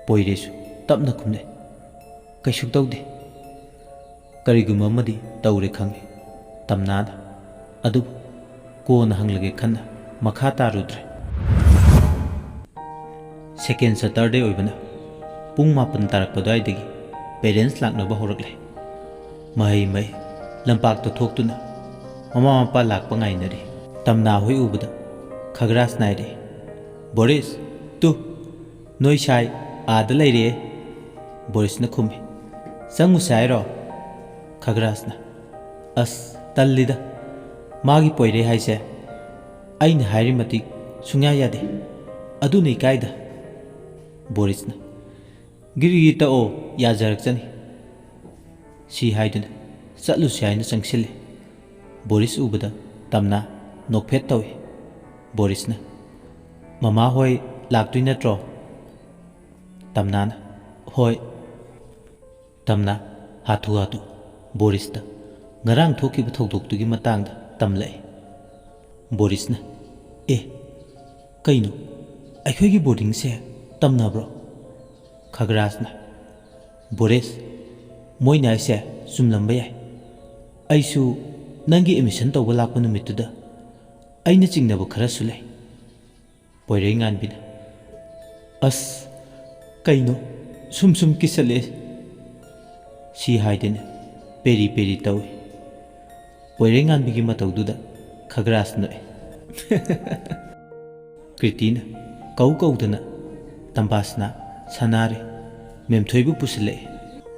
ꯄꯣꯏꯔꯦꯁꯨ ꯇꯞꯅ ꯈꯨꯝꯅꯩ, "ꯀꯩꯁꯨ ꯇꯧꯗꯦ꯫ ꯀꯔꯤꯒꯨꯝꯕ ꯑꯃꯗꯤ ꯇꯧꯔꯦ ꯈꯪꯉꯤ", ꯇꯝꯅꯥꯅ꯫ ꯑꯗꯨꯕꯨ ꯀꯣꯟꯅ ꯍꯪꯂꯒꯦ ꯈꯟꯅ ꯃꯈꯥ ꯇꯥꯔꯨꯗ꯭ꯔꯦ꯫ ꯁꯦꯀꯦꯟ ꯁꯇꯔꯗꯦ ꯑꯣꯏꯕꯅ ꯄꯨꯡ ꯃꯥꯄꯟ ꯇꯥꯔꯛꯄ ꯑꯗꯨꯋꯥꯏꯗꯒꯤ ꯄꯦꯔꯦꯟꯁ ꯂꯥꯛꯅꯕ ꯍꯧꯔꯛꯂꯦ꯫ ꯃꯍꯩ ꯃꯍꯩ ꯂꯝꯄꯥꯛꯇ ꯊꯣꯛꯇꯨꯅ ꯃꯃꯥ ꯃꯄꯥ ꯂꯥꯛꯄ ꯉꯥꯏꯅꯔꯤ꯫ ꯇꯝꯅꯥ ꯍꯣꯏ ꯎꯕꯗ ꯈꯒ꯭ꯔꯥꯁ ꯅꯥꯏꯔꯛꯏ꯫ "ꯕꯣꯔꯤꯁ, ꯇꯨ, ꯅꯣꯏ ꯁꯥꯏ ꯑꯥꯗ ꯂꯩꯔꯦ", ꯕꯣꯔꯤꯁꯅ ꯈꯨꯝꯃꯤ꯫ "ꯆꯪꯉꯨꯁꯦ ꯍꯥꯏꯔꯣ?" ꯈꯒ꯭ꯔꯥꯁꯅ, "ꯑꯁ, ꯇꯜꯂꯤꯗ꯫ ꯃꯥꯒꯤ ꯄꯣꯏꯔꯩ ꯍꯥꯏꯁꯦ ꯑꯩꯅ ꯍꯥꯏꯔꯤ ꯃꯇꯤꯛ ꯁꯨꯡꯌꯥ ꯌꯥꯗꯦ꯫ ꯑꯗꯨꯅ ꯏꯀꯥꯏꯗ꯫" ꯕꯣꯔꯤꯁꯅ, "ꯒꯤꯔꯤꯒꯤ ꯇꯛꯑꯣ, ꯌꯥꯖꯔꯛꯆꯅꯤ꯫" ꯁꯤ ꯍꯥꯏꯗꯨꯅ ꯆꯠꯂꯨꯁꯤ ꯍꯥꯏꯅ ꯆꯪꯁꯤꯜꯂꯤ꯫ ꯕꯣꯔꯤꯁ ꯎꯕꯗ ꯇꯝꯅꯥ ꯅꯣꯛꯐꯦꯠ ꯇꯧꯏ꯫ ꯕꯣꯔꯤꯁꯅ, "ꯃꯃꯥ ꯍꯣꯏ ꯂꯥꯛꯇꯣꯏ ꯅꯠꯇ꯭ꯔꯣ?" ꯇꯝꯅꯥꯅ, "ꯍꯣꯏ꯫" ꯇꯝꯅꯥ ꯍꯥꯊꯨ ꯍꯥꯊꯨ ꯕꯣꯔꯤꯁꯇ ꯉꯔꯥꯡ ꯊꯣꯛꯈꯤꯕ ꯊꯧꯗꯣꯛꯇꯨꯒꯤ ꯃꯇꯥꯡꯗ ꯇꯝꯂꯛꯏ꯫ ꯕꯣꯔꯤꯁꯅ, "ꯑꯦ, ꯀꯩꯅꯣ? ꯑꯩꯈꯣꯏꯒꯤ ꯕꯣꯔꯗꯤꯡꯁꯦ ꯇꯝꯅꯕ꯭ꯔꯣ?" ꯈꯒ꯭ꯔꯥꯁꯅ, "ꯕꯣꯔꯤꯁ, ꯃꯣꯏꯅ ꯍꯥꯏꯁꯦ ꯆꯨꯝꯂꯝꯕ ꯌꯥꯏ꯫ ꯑꯩꯁꯨ ꯅꯪꯒꯤ ꯑꯦꯗꯃꯤꯁꯟ ꯇꯧꯕ ꯂꯥꯛꯄ ꯅꯨꯃꯤꯠꯇꯨꯗ ꯑꯩꯅ ꯆꯤꯡꯅꯕ ꯈꯔꯁꯨ ꯂꯩ꯫" ꯄꯣꯏꯔꯩꯉꯥꯟꯕꯤꯅ, "ꯑꯁ, ꯀꯩꯅꯣ, ꯁꯨꯝ ꯁꯨꯝ ꯀꯤꯁꯜꯂꯛꯑꯦ꯫" ꯁꯤ ꯍꯥꯏꯗꯅ ꯄꯦꯔꯤ ꯄꯦꯔꯤ ꯇꯧꯏ꯫ ꯄꯣꯏꯔꯩꯉꯥꯟꯕꯤꯒꯤ ꯃꯇꯧꯗꯨꯗ ꯈꯒ꯭ꯔꯥꯁ ꯅꯣꯛꯑꯦ꯫ ꯀ꯭ꯔꯤꯇꯤꯅ ꯀꯧ ꯀꯧꯗꯅ ꯇꯝꯕꯥꯁꯅꯥ, ꯁꯅꯥꯔꯩ, ꯃꯦꯝꯊꯣꯏꯕꯨ ꯄꯨꯁꯤꯜꯂꯛꯑꯦ꯫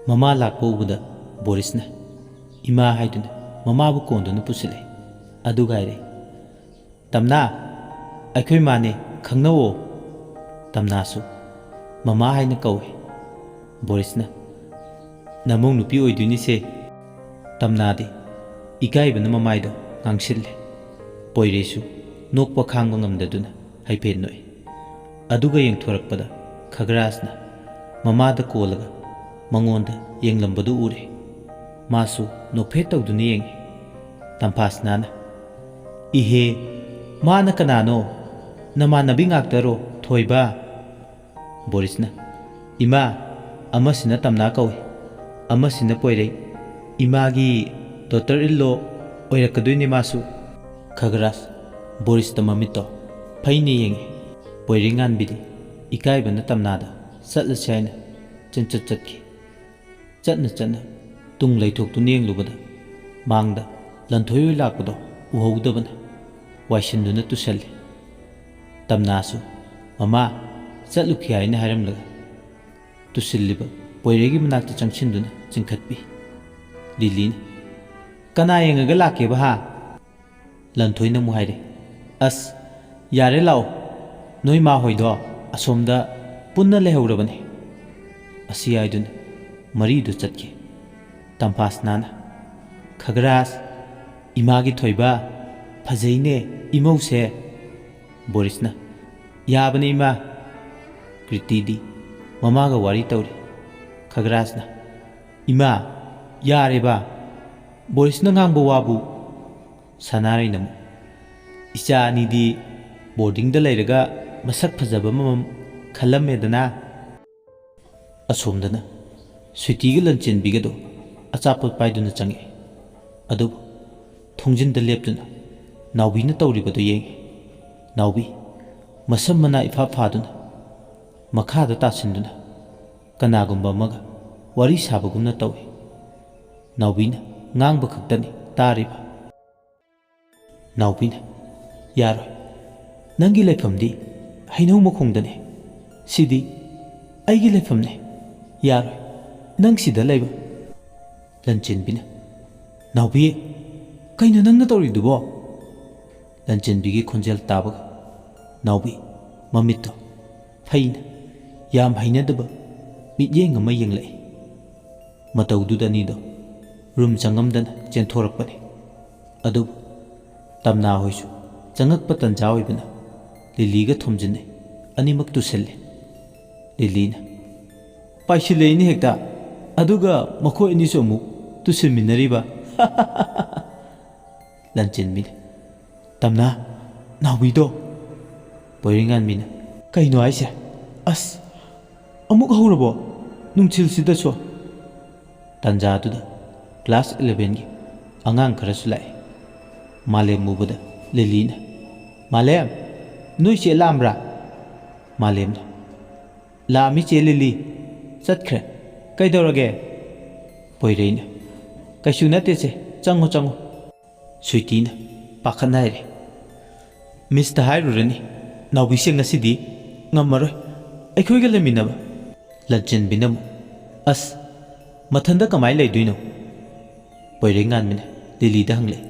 ꯃꯃꯥ ꯂꯥꯛꯄ ꯎꯕꯗ ꯕꯣꯔꯤꯁꯅ ꯏꯃꯥ ꯍꯥꯏꯗꯨꯅ ꯃꯃꯥꯕꯨ ꯀꯣꯟꯗꯨꯅ ꯄꯨꯁꯤꯜꯂꯛꯑꯦ꯫ ꯑꯗꯨꯒ ꯍꯥꯏꯔꯛꯑꯦ, "ꯇꯝꯅꯥ, ꯑꯩꯈꯣꯏ ꯃꯥꯅꯦ, ꯈꯪꯅꯧꯋꯣ꯫" ꯇꯝꯅꯥꯁꯨ ꯃꯃꯥ ꯍꯥꯏꯅ ꯀꯧꯏ꯫ ꯕꯣꯔꯤꯁꯅ, "ꯅꯃꯧ ꯅꯨꯄꯤ ꯑꯣꯏꯗꯣꯏꯅꯤꯁꯦ꯫" ꯇꯝꯅꯥꯗꯤ ꯏꯀꯥꯏꯕꯅ ꯃꯃꯥꯏꯗꯣ ꯉꯥꯡꯁꯤꯜꯂꯦ꯫ ꯄꯣꯏꯔꯦꯁꯨ ꯅꯣꯛꯄ ꯈꯥꯡꯕ ꯉꯝꯗꯗꯨꯅ ꯍꯥꯏꯐꯦꯠ ꯅꯣꯛꯏ꯫ ꯑꯗꯨꯒ ꯌꯦꯡꯊꯣꯔꯛꯄꯗ ꯈꯒ꯭ꯔꯥꯁꯅ ꯃꯃꯥꯗ ꯀꯣꯜꯂꯒ ꯃꯉꯣꯟꯗ ꯌꯦꯡꯂꯝꯕꯗꯨ ꯎꯔꯦ꯫ ꯃꯥꯁꯨ ꯅꯣꯛꯐꯦꯠ ꯇꯧꯗꯨꯅ ꯌꯦꯡꯉꯤ꯫ ꯇꯝꯐꯥꯁꯅꯥꯅ, "ꯏꯍꯦ, ꯃꯥꯅ ꯀꯅꯥꯅꯣ? ꯅꯃꯥꯟꯅꯕꯤ ꯉꯥꯛꯇꯔꯣ, ꯊꯣꯏꯕ?" ꯕꯣꯔꯤꯁꯅ, "ꯏꯃꯥ, ꯑꯃꯁꯤꯅ ꯇꯝꯅꯥ ꯀꯧꯏ, ꯑꯃꯁꯤꯅ ꯄꯣꯏꯔꯩ꯫ ꯏꯃꯥꯒꯤ daughter-in-law ꯑꯣꯏꯔꯛꯀꯗꯣꯏꯅꯦ ꯃꯥꯁꯨ꯫" ꯈꯒꯔꯥꯖ ꯕꯣꯔꯤꯁꯇ ꯃꯃꯤꯠꯇꯣ ꯐꯩꯅ ꯌꯦꯡꯉꯤ꯫ ꯄꯣꯏꯔꯩ ꯉꯥꯟꯕꯤꯗꯤ ꯏꯀꯥꯏꯕꯅ ꯇꯝꯅꯥꯗ ꯆꯠꯂꯁꯤ ꯍꯥꯏꯅ ꯆꯦꯟꯆꯠ ꯆꯠꯈꯤ꯫ ꯆꯠꯅ ꯆꯠꯅ ꯇꯨꯡ ꯂꯩꯊꯣꯛꯇꯨꯅ ꯌꯦꯡꯂꯨꯕꯗ ꯃꯥꯡꯗ ꯂꯟꯊꯣꯏ ꯍꯣꯏ ꯂꯥꯛꯄꯗꯣ ꯎꯍꯧꯗꯕꯅ ꯋꯥꯏꯁꯤꯟꯗꯨꯅ ꯇꯨꯁꯜꯂꯤ꯫ ꯇꯝꯅꯥꯁꯨ, "ꯃꯃꯥ, ꯆꯠꯂꯨꯈꯤ" ꯍꯥꯏꯅ ꯍꯥꯏꯔꯝꯂꯒ ꯇꯨꯁꯤꯜꯂꯤꯕ ꯄꯣꯏꯔꯩꯒꯤ ꯃꯅꯥꯛꯇ ꯆꯪꯁꯤꯟꯗꯨꯅ ꯆꯤꯡꯈꯠꯄꯤ꯫ ꯂꯤꯂꯤꯅ, "ꯀꯅꯥ ꯌꯦꯡꯉꯒ ꯂꯥꯛꯀꯦꯕ, ꯍꯥ?" ꯂꯟꯊꯣꯏꯅ ꯑꯃꯨꯛ ꯍꯥꯏꯔꯦ, "ꯑꯁ, ꯌꯥꯔꯦ, ꯂꯥꯛꯑꯣ, ꯅꯣꯏ ꯃꯥ ꯍꯣꯏꯗꯣ ꯑꯁꯣꯝꯗ ꯄꯨꯟꯅ ꯂꯩꯍꯧꯔꯕꯅꯦ"꯫ ꯑꯁꯤ ꯍꯥꯏꯗꯨꯅ ꯃꯔꯤꯗꯨ ꯆꯠꯈꯤ꯫ ꯇꯝꯐꯥꯁꯅꯥꯅ, "ꯈꯒꯔꯥꯖ, ꯏꯃꯥꯒꯤ ꯊꯣꯏꯕ, ꯐꯖꯩꯅꯦ ꯏꯃꯧꯁꯦ"꯫ ꯕꯣꯔꯤꯁꯅ, "ꯌꯥꯕꯅꯦ ꯏꯃꯥ"꯫ ꯀ꯭ꯔꯤꯇꯤꯗꯤ ꯃꯃꯥꯒ ꯋꯥꯔꯤ ꯇꯧꯔꯤ꯫ ꯈꯒꯔꯥꯖꯅ, "ꯏꯃꯥ, ꯌꯥꯔꯦꯕ, ꯕꯣꯔꯤꯁꯅ ꯉꯥꯡꯕ ꯋꯥꯕꯨ"꯫ ꯁꯅꯥꯔꯩꯅ ꯑꯃꯨꯛ, "ꯏꯆꯥ ꯑꯅꯤꯗꯤ boarding-ꯗ ꯂꯩꯔꯒ ꯃꯁꯛ ꯐꯖꯕ ꯑꯃꯃꯝ ꯈꯜꯂꯝꯃꯦꯗꯅ"꯫ ꯑꯁꯣꯝꯗꯅ ꯁ꯭ꯋꯤꯇꯤꯒ ꯂꯟꯆꯦꯟꯕꯤꯒꯗꯣ ꯑꯆꯥꯄꯣꯠ ꯄꯥꯏꯗꯨꯅ ꯆꯪꯉꯛꯏ꯫ ꯑꯗꯨꯕꯨ ꯊꯣꯡꯖꯤꯟꯗ ꯂꯦꯞꯇꯨꯅ ꯅꯥꯎꯕꯤꯅ ꯇꯧꯔꯤꯕꯗꯨ ꯌꯦꯡꯉꯤ꯫ ꯅꯥꯎꯕꯤ ꯃꯁꯝ ꯃꯅꯥ ꯏꯐꯥ ꯐꯥꯗꯨꯅ ꯃꯈꯥꯗ ꯇꯥꯁꯤꯟꯗꯨꯅ ꯀꯅꯥꯒꯨꯝꯕ ꯑꯃꯒ ꯋꯥꯔꯤ ꯁꯥꯕꯒꯨꯝꯅ ꯇꯧꯏ꯫ ꯅꯥꯎꯕꯤꯅ ꯉꯥꯡꯕ ꯈꯛꯇꯅꯤ ꯇꯥꯔꯤꯕ꯫ ꯅꯥꯎꯕꯤꯅ, "ꯌꯥꯔꯣꯏ꯫ ꯅꯪꯒꯤ ꯂꯩꯐꯝꯗꯤ ꯍꯩꯅꯧ ꯃꯈꯣꯡꯗꯅꯦ꯫ ꯁꯤꯗꯤ ꯑꯩꯒꯤ ꯂꯩꯐꯝꯅꯦ꯫ ꯌꯥꯔꯣꯏ ꯅꯪ ꯁꯤꯗ ꯂꯩꯕ"꯫ ꯂꯟꯆꯦꯟꯕꯤꯅ, "ꯅꯥꯎꯕꯤ, ꯀꯩꯅꯣ ꯅꯪꯅ ꯇꯧꯔꯤꯗꯨꯕꯣ?" ꯂꯟꯆꯦꯟꯕꯤꯒꯤ ꯈꯣꯟꯖꯦꯜ ꯇꯥꯕꯒ ꯅꯥꯎꯕꯤ ꯃꯃꯤꯠꯇꯣ ꯐꯩꯅ ꯌꯥꯝ ꯍꯩꯅꯗꯕ ꯃꯤꯠꯌꯦꯡ ꯑꯃ ꯌꯦꯡꯂꯛꯏ꯫ ꯃꯇꯧꯗꯨꯗ ꯑꯅꯤꯗꯣ room ꯆꯪꯉꯝꯗꯅ ꯆꯦꯟꯊꯣꯔꯛꯄꯅꯤ꯫ ꯑꯗꯨꯕꯨ ꯇꯝꯅꯥ ꯍꯣꯏꯁꯨ ꯆꯪꯉꯛꯄ ꯇꯟꯖꯥ ꯑꯣꯏꯕꯅ ꯂꯤꯂꯤꯒ ꯊꯣꯝꯖꯤꯟꯅꯩ꯫ ꯑꯅꯤꯃꯛ ꯇꯨꯁꯤꯜꯂꯤ꯫ ꯂꯤꯂꯤꯅ, "ꯄꯥꯏꯁꯤꯜꯂꯛꯏꯅꯦ ꯍꯦꯛꯇ꯫ ꯑꯗꯨꯒ ꯃꯈꯣꯏ ꯑꯅꯤꯁꯨ ꯑꯃꯨꯛ ꯇꯨꯁꯤꯟꯃꯤꯟꯅꯔꯤꯕ꯫ ꯂꯟꯆꯦꯟꯕꯤꯅ, "ꯇꯝꯅꯥ, ꯅꯥꯎꯕꯤꯗꯣ?" ꯄꯣꯏꯔꯩꯉꯥꯟꯕꯤꯅ, "ꯀꯩꯅꯣ ꯍꯥꯏꯁꯦ? ꯑꯁ, ꯑꯃꯨꯛ ꯍꯧꯔꯕꯣ? ꯅꯨꯡꯊꯤꯜꯁꯤꯗꯁꯨ?" ꯇꯥꯟꯖꯥꯗꯨꯗ ꯀ꯭ꯂꯥꯁ ꯏꯂꯚꯦꯟꯒꯤ ꯑꯉꯥꯡ ꯈꯔꯁꯨ ꯂꯥꯛꯑꯦ꯫ ꯃꯥꯂꯦꯝ ꯎꯕꯗ ꯂꯤꯂꯤꯅ, "ꯃꯥꯂꯦꯝ, ꯅꯣꯏ ꯆꯦ ꯂꯥꯛꯑꯝꯕ꯭ꯔꯥ?" ꯃꯥꯂꯦꯝꯅ, "ꯂꯥꯛꯑꯝꯃꯤ ꯆꯦ ꯂꯤꯂꯤ, ꯆꯠꯈ꯭ꯔꯦ꯫ ꯀꯩꯗꯧꯔꯒꯦ?" ꯄꯣꯏꯔꯩꯅ, "ꯀꯩꯁꯨ ꯅꯠꯇꯦ ꯆꯦ, ꯆꯪꯉꯣ ꯆꯪꯉꯣ꯫" ꯁ꯭ꯋꯤꯇꯤꯅ ꯄꯥꯈꯠꯅ ꯍꯥꯏꯔꯦ, "ꯃꯤꯁꯇ ꯍꯥꯏꯔꯨꯔꯅꯤ, ꯅꯥꯎꯕꯤꯁꯦ ꯉꯁꯤꯗꯤ ꯉꯝꯃꯔꯣꯏ ꯑꯩꯈꯣꯏꯒ ꯂꯩꯃꯤꯟꯅꯕ꯫" ꯂꯟꯆꯦꯟꯕꯤꯅ ꯑꯃꯨꯛ, "ꯑꯁ, ꯃꯊꯟꯗ ꯀꯃꯥꯏꯅ ꯂꯩꯗꯣꯏꯅꯣ?" ꯄꯣꯏꯔꯩꯉꯥꯟꯕꯤꯅ ꯂꯤꯂꯤꯗ ꯍꯪꯂꯛꯑꯦ,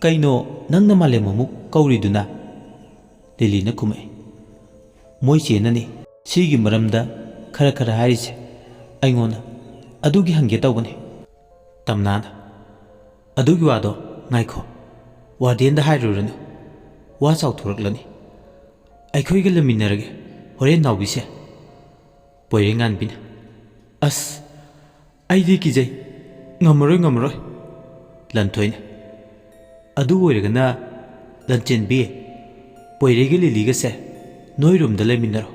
"ꯀꯩꯅꯣ, ꯅꯪꯅ ꯃꯥꯂꯦꯝ ꯑꯃꯨꯛ ꯀꯧꯔꯤꯗꯨꯅ?" ꯂꯤꯂꯤꯅ ꯈꯨꯝꯃꯛꯑꯦ, "ꯃꯣꯏ ꯆꯦꯅꯅꯤ ꯁꯤꯒꯤ ꯃꯔꯝꯗ ꯈꯔ ꯈꯔ ꯍꯥꯏꯔꯤꯁꯦ ꯑꯩꯉꯣꯟꯗ꯫ ꯑꯗꯨꯒꯤ ꯍꯪꯒꯦ ꯇꯧꯕꯅꯤ꯫" ꯇꯝꯅꯥꯅ, "ꯑꯗꯨꯒꯤ ꯋꯥꯗꯣ ꯉꯥꯏꯈꯣ, ꯋꯥꯔꯗꯦꯟꯗ ꯍꯥꯏꯔꯨꯔꯅꯨ, ꯋꯥ ꯆꯥꯎꯊꯣꯔꯛꯂꯅꯤ꯫ ꯑꯩꯈꯣꯏꯒ ꯂꯩꯃꯤꯟꯅꯔꯒꯦ ꯍꯣꯔꯦꯟ ꯅꯥꯎꯕꯤꯁꯦ꯫" ꯄꯣꯏꯔꯩꯉꯥꯟꯕꯤꯅ, "ꯑꯁ, ꯑꯩꯗꯤ ꯀꯤꯖꯩ, ꯉꯝꯃꯔꯣꯏ, ꯉꯝꯃꯔꯣꯏ꯫" ꯂꯟꯊꯣꯏꯅ, "ꯑꯗꯨ ꯑꯣꯏꯔꯒꯅ ꯂꯟꯆꯦꯟꯕꯤ, ꯄꯣꯏꯔꯩꯒ ꯂꯤꯂꯤꯒꯁꯦ ꯅꯣꯏ ꯔꯨꯝꯗ ꯂꯩꯃꯤꯟꯅꯔꯣ,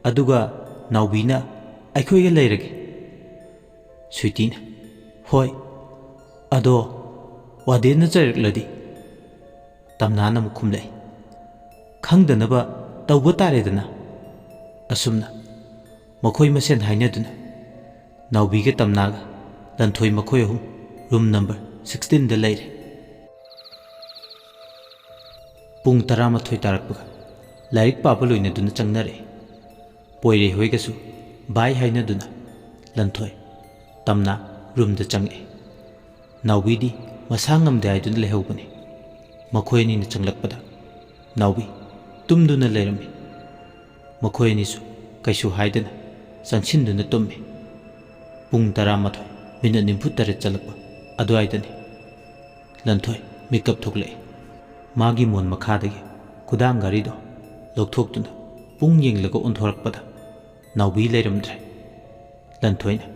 ꯑꯗꯨꯒ ꯅꯥꯎꯕꯤꯅ ꯑꯩꯈꯣꯏꯒ ꯂꯩꯔꯒꯦ꯫" ꯁ꯭ꯋꯤꯇꯤꯅ, "ꯍꯣꯏ, ꯑꯗꯣ ꯋꯥꯔꯗꯦꯟꯅ ꯆꯩꯔꯛꯂꯗꯤ?" ꯇꯝꯅꯥꯅ ꯑꯃꯨꯛ ꯈꯨꯝꯂꯛꯏ, "ꯈꯪꯗꯅꯕ ꯇꯧꯕ ꯇꯥꯔꯦꯗꯅ꯫" ꯑꯁꯨꯝꯅ ꯃꯈꯣꯏ ꯃꯁꯦꯟ ꯍꯥꯏꯅꯗꯨꯅ ꯅꯥꯎꯕꯤꯒ ꯇꯝꯅꯥꯒ ꯂꯟꯊꯣꯏ ꯃꯈꯣꯏ ꯑꯍꯨꯝ ꯔꯨꯝ ꯅꯝꯕꯔ ꯁꯤꯛꯁꯇꯤꯟꯗ ꯂꯩꯔꯦ꯫ ꯄꯨꯡ ꯇꯔꯥꯃꯥꯊꯣꯏ ꯇꯥꯔꯛꯄꯒ ꯂꯥꯏꯔꯤꯛ ꯄꯥꯕ ꯂꯣꯏꯅꯗꯨꯅ ꯆꯪꯅꯔꯛꯏ꯫ ꯄꯣꯏꯔꯩ ꯍꯣꯏꯒꯁꯨ ꯕꯥꯏ ꯍꯥꯏꯅꯗꯨꯅ ꯂꯟꯊꯣꯏ, ꯇꯝꯅꯥ ꯔꯨꯝꯗ ꯆꯪꯉꯛꯏ꯫ ꯅꯥꯎꯕꯤꯗꯤ ꯃꯁꯥ ꯉꯝꯗꯦ ꯍꯥꯏꯗꯨꯅ ꯂꯩꯍꯧꯕꯅꯤ꯫ ꯃꯈꯣꯏ ꯑꯅꯤꯅ ꯆꯪꯂꯛꯄꯗ ꯅꯥꯎꯕꯤ ꯇꯨꯝꯗꯨꯅ ꯂꯩꯔꯝꯃꯤ꯫ ꯃꯈꯣꯏ ꯑꯅꯤꯁꯨ ꯀꯩꯁꯨ ꯍꯥꯏꯗꯅ ꯆꯪꯁꯤꯟꯗꯨꯅ ꯇꯨꯝꯃꯤ꯫ ꯄꯨꯡ ꯇꯔꯥꯃꯥꯊꯣꯏ ꯃꯤꯅꯠ ꯅꯤꯐꯨ ꯇꯔꯦꯠ ꯆꯠꯂꯛꯄ ꯑꯗꯨꯋꯥꯏꯗꯅꯤ ꯂꯟꯊꯣꯏ ꯃꯤꯀꯞ ꯊꯣꯛꯂꯛꯏ꯫ ꯃꯥꯒꯤ ꯃꯣꯟ ꯃꯈꯥꯗꯒꯤ ꯈꯨꯗꯥꯡ ꯘꯔꯤꯗꯣ ꯂꯧꯊꯣꯛꯇꯨꯅ ꯄꯨꯡ ꯌꯦꯡꯂꯒ ꯑꯣꯟꯊꯣꯔꯛꯄꯗ ꯅꯥꯎꯕꯤ ꯂꯩꯔꯝꯗ꯭ꯔꯦ꯫ ꯂꯟꯊꯣꯏꯅ,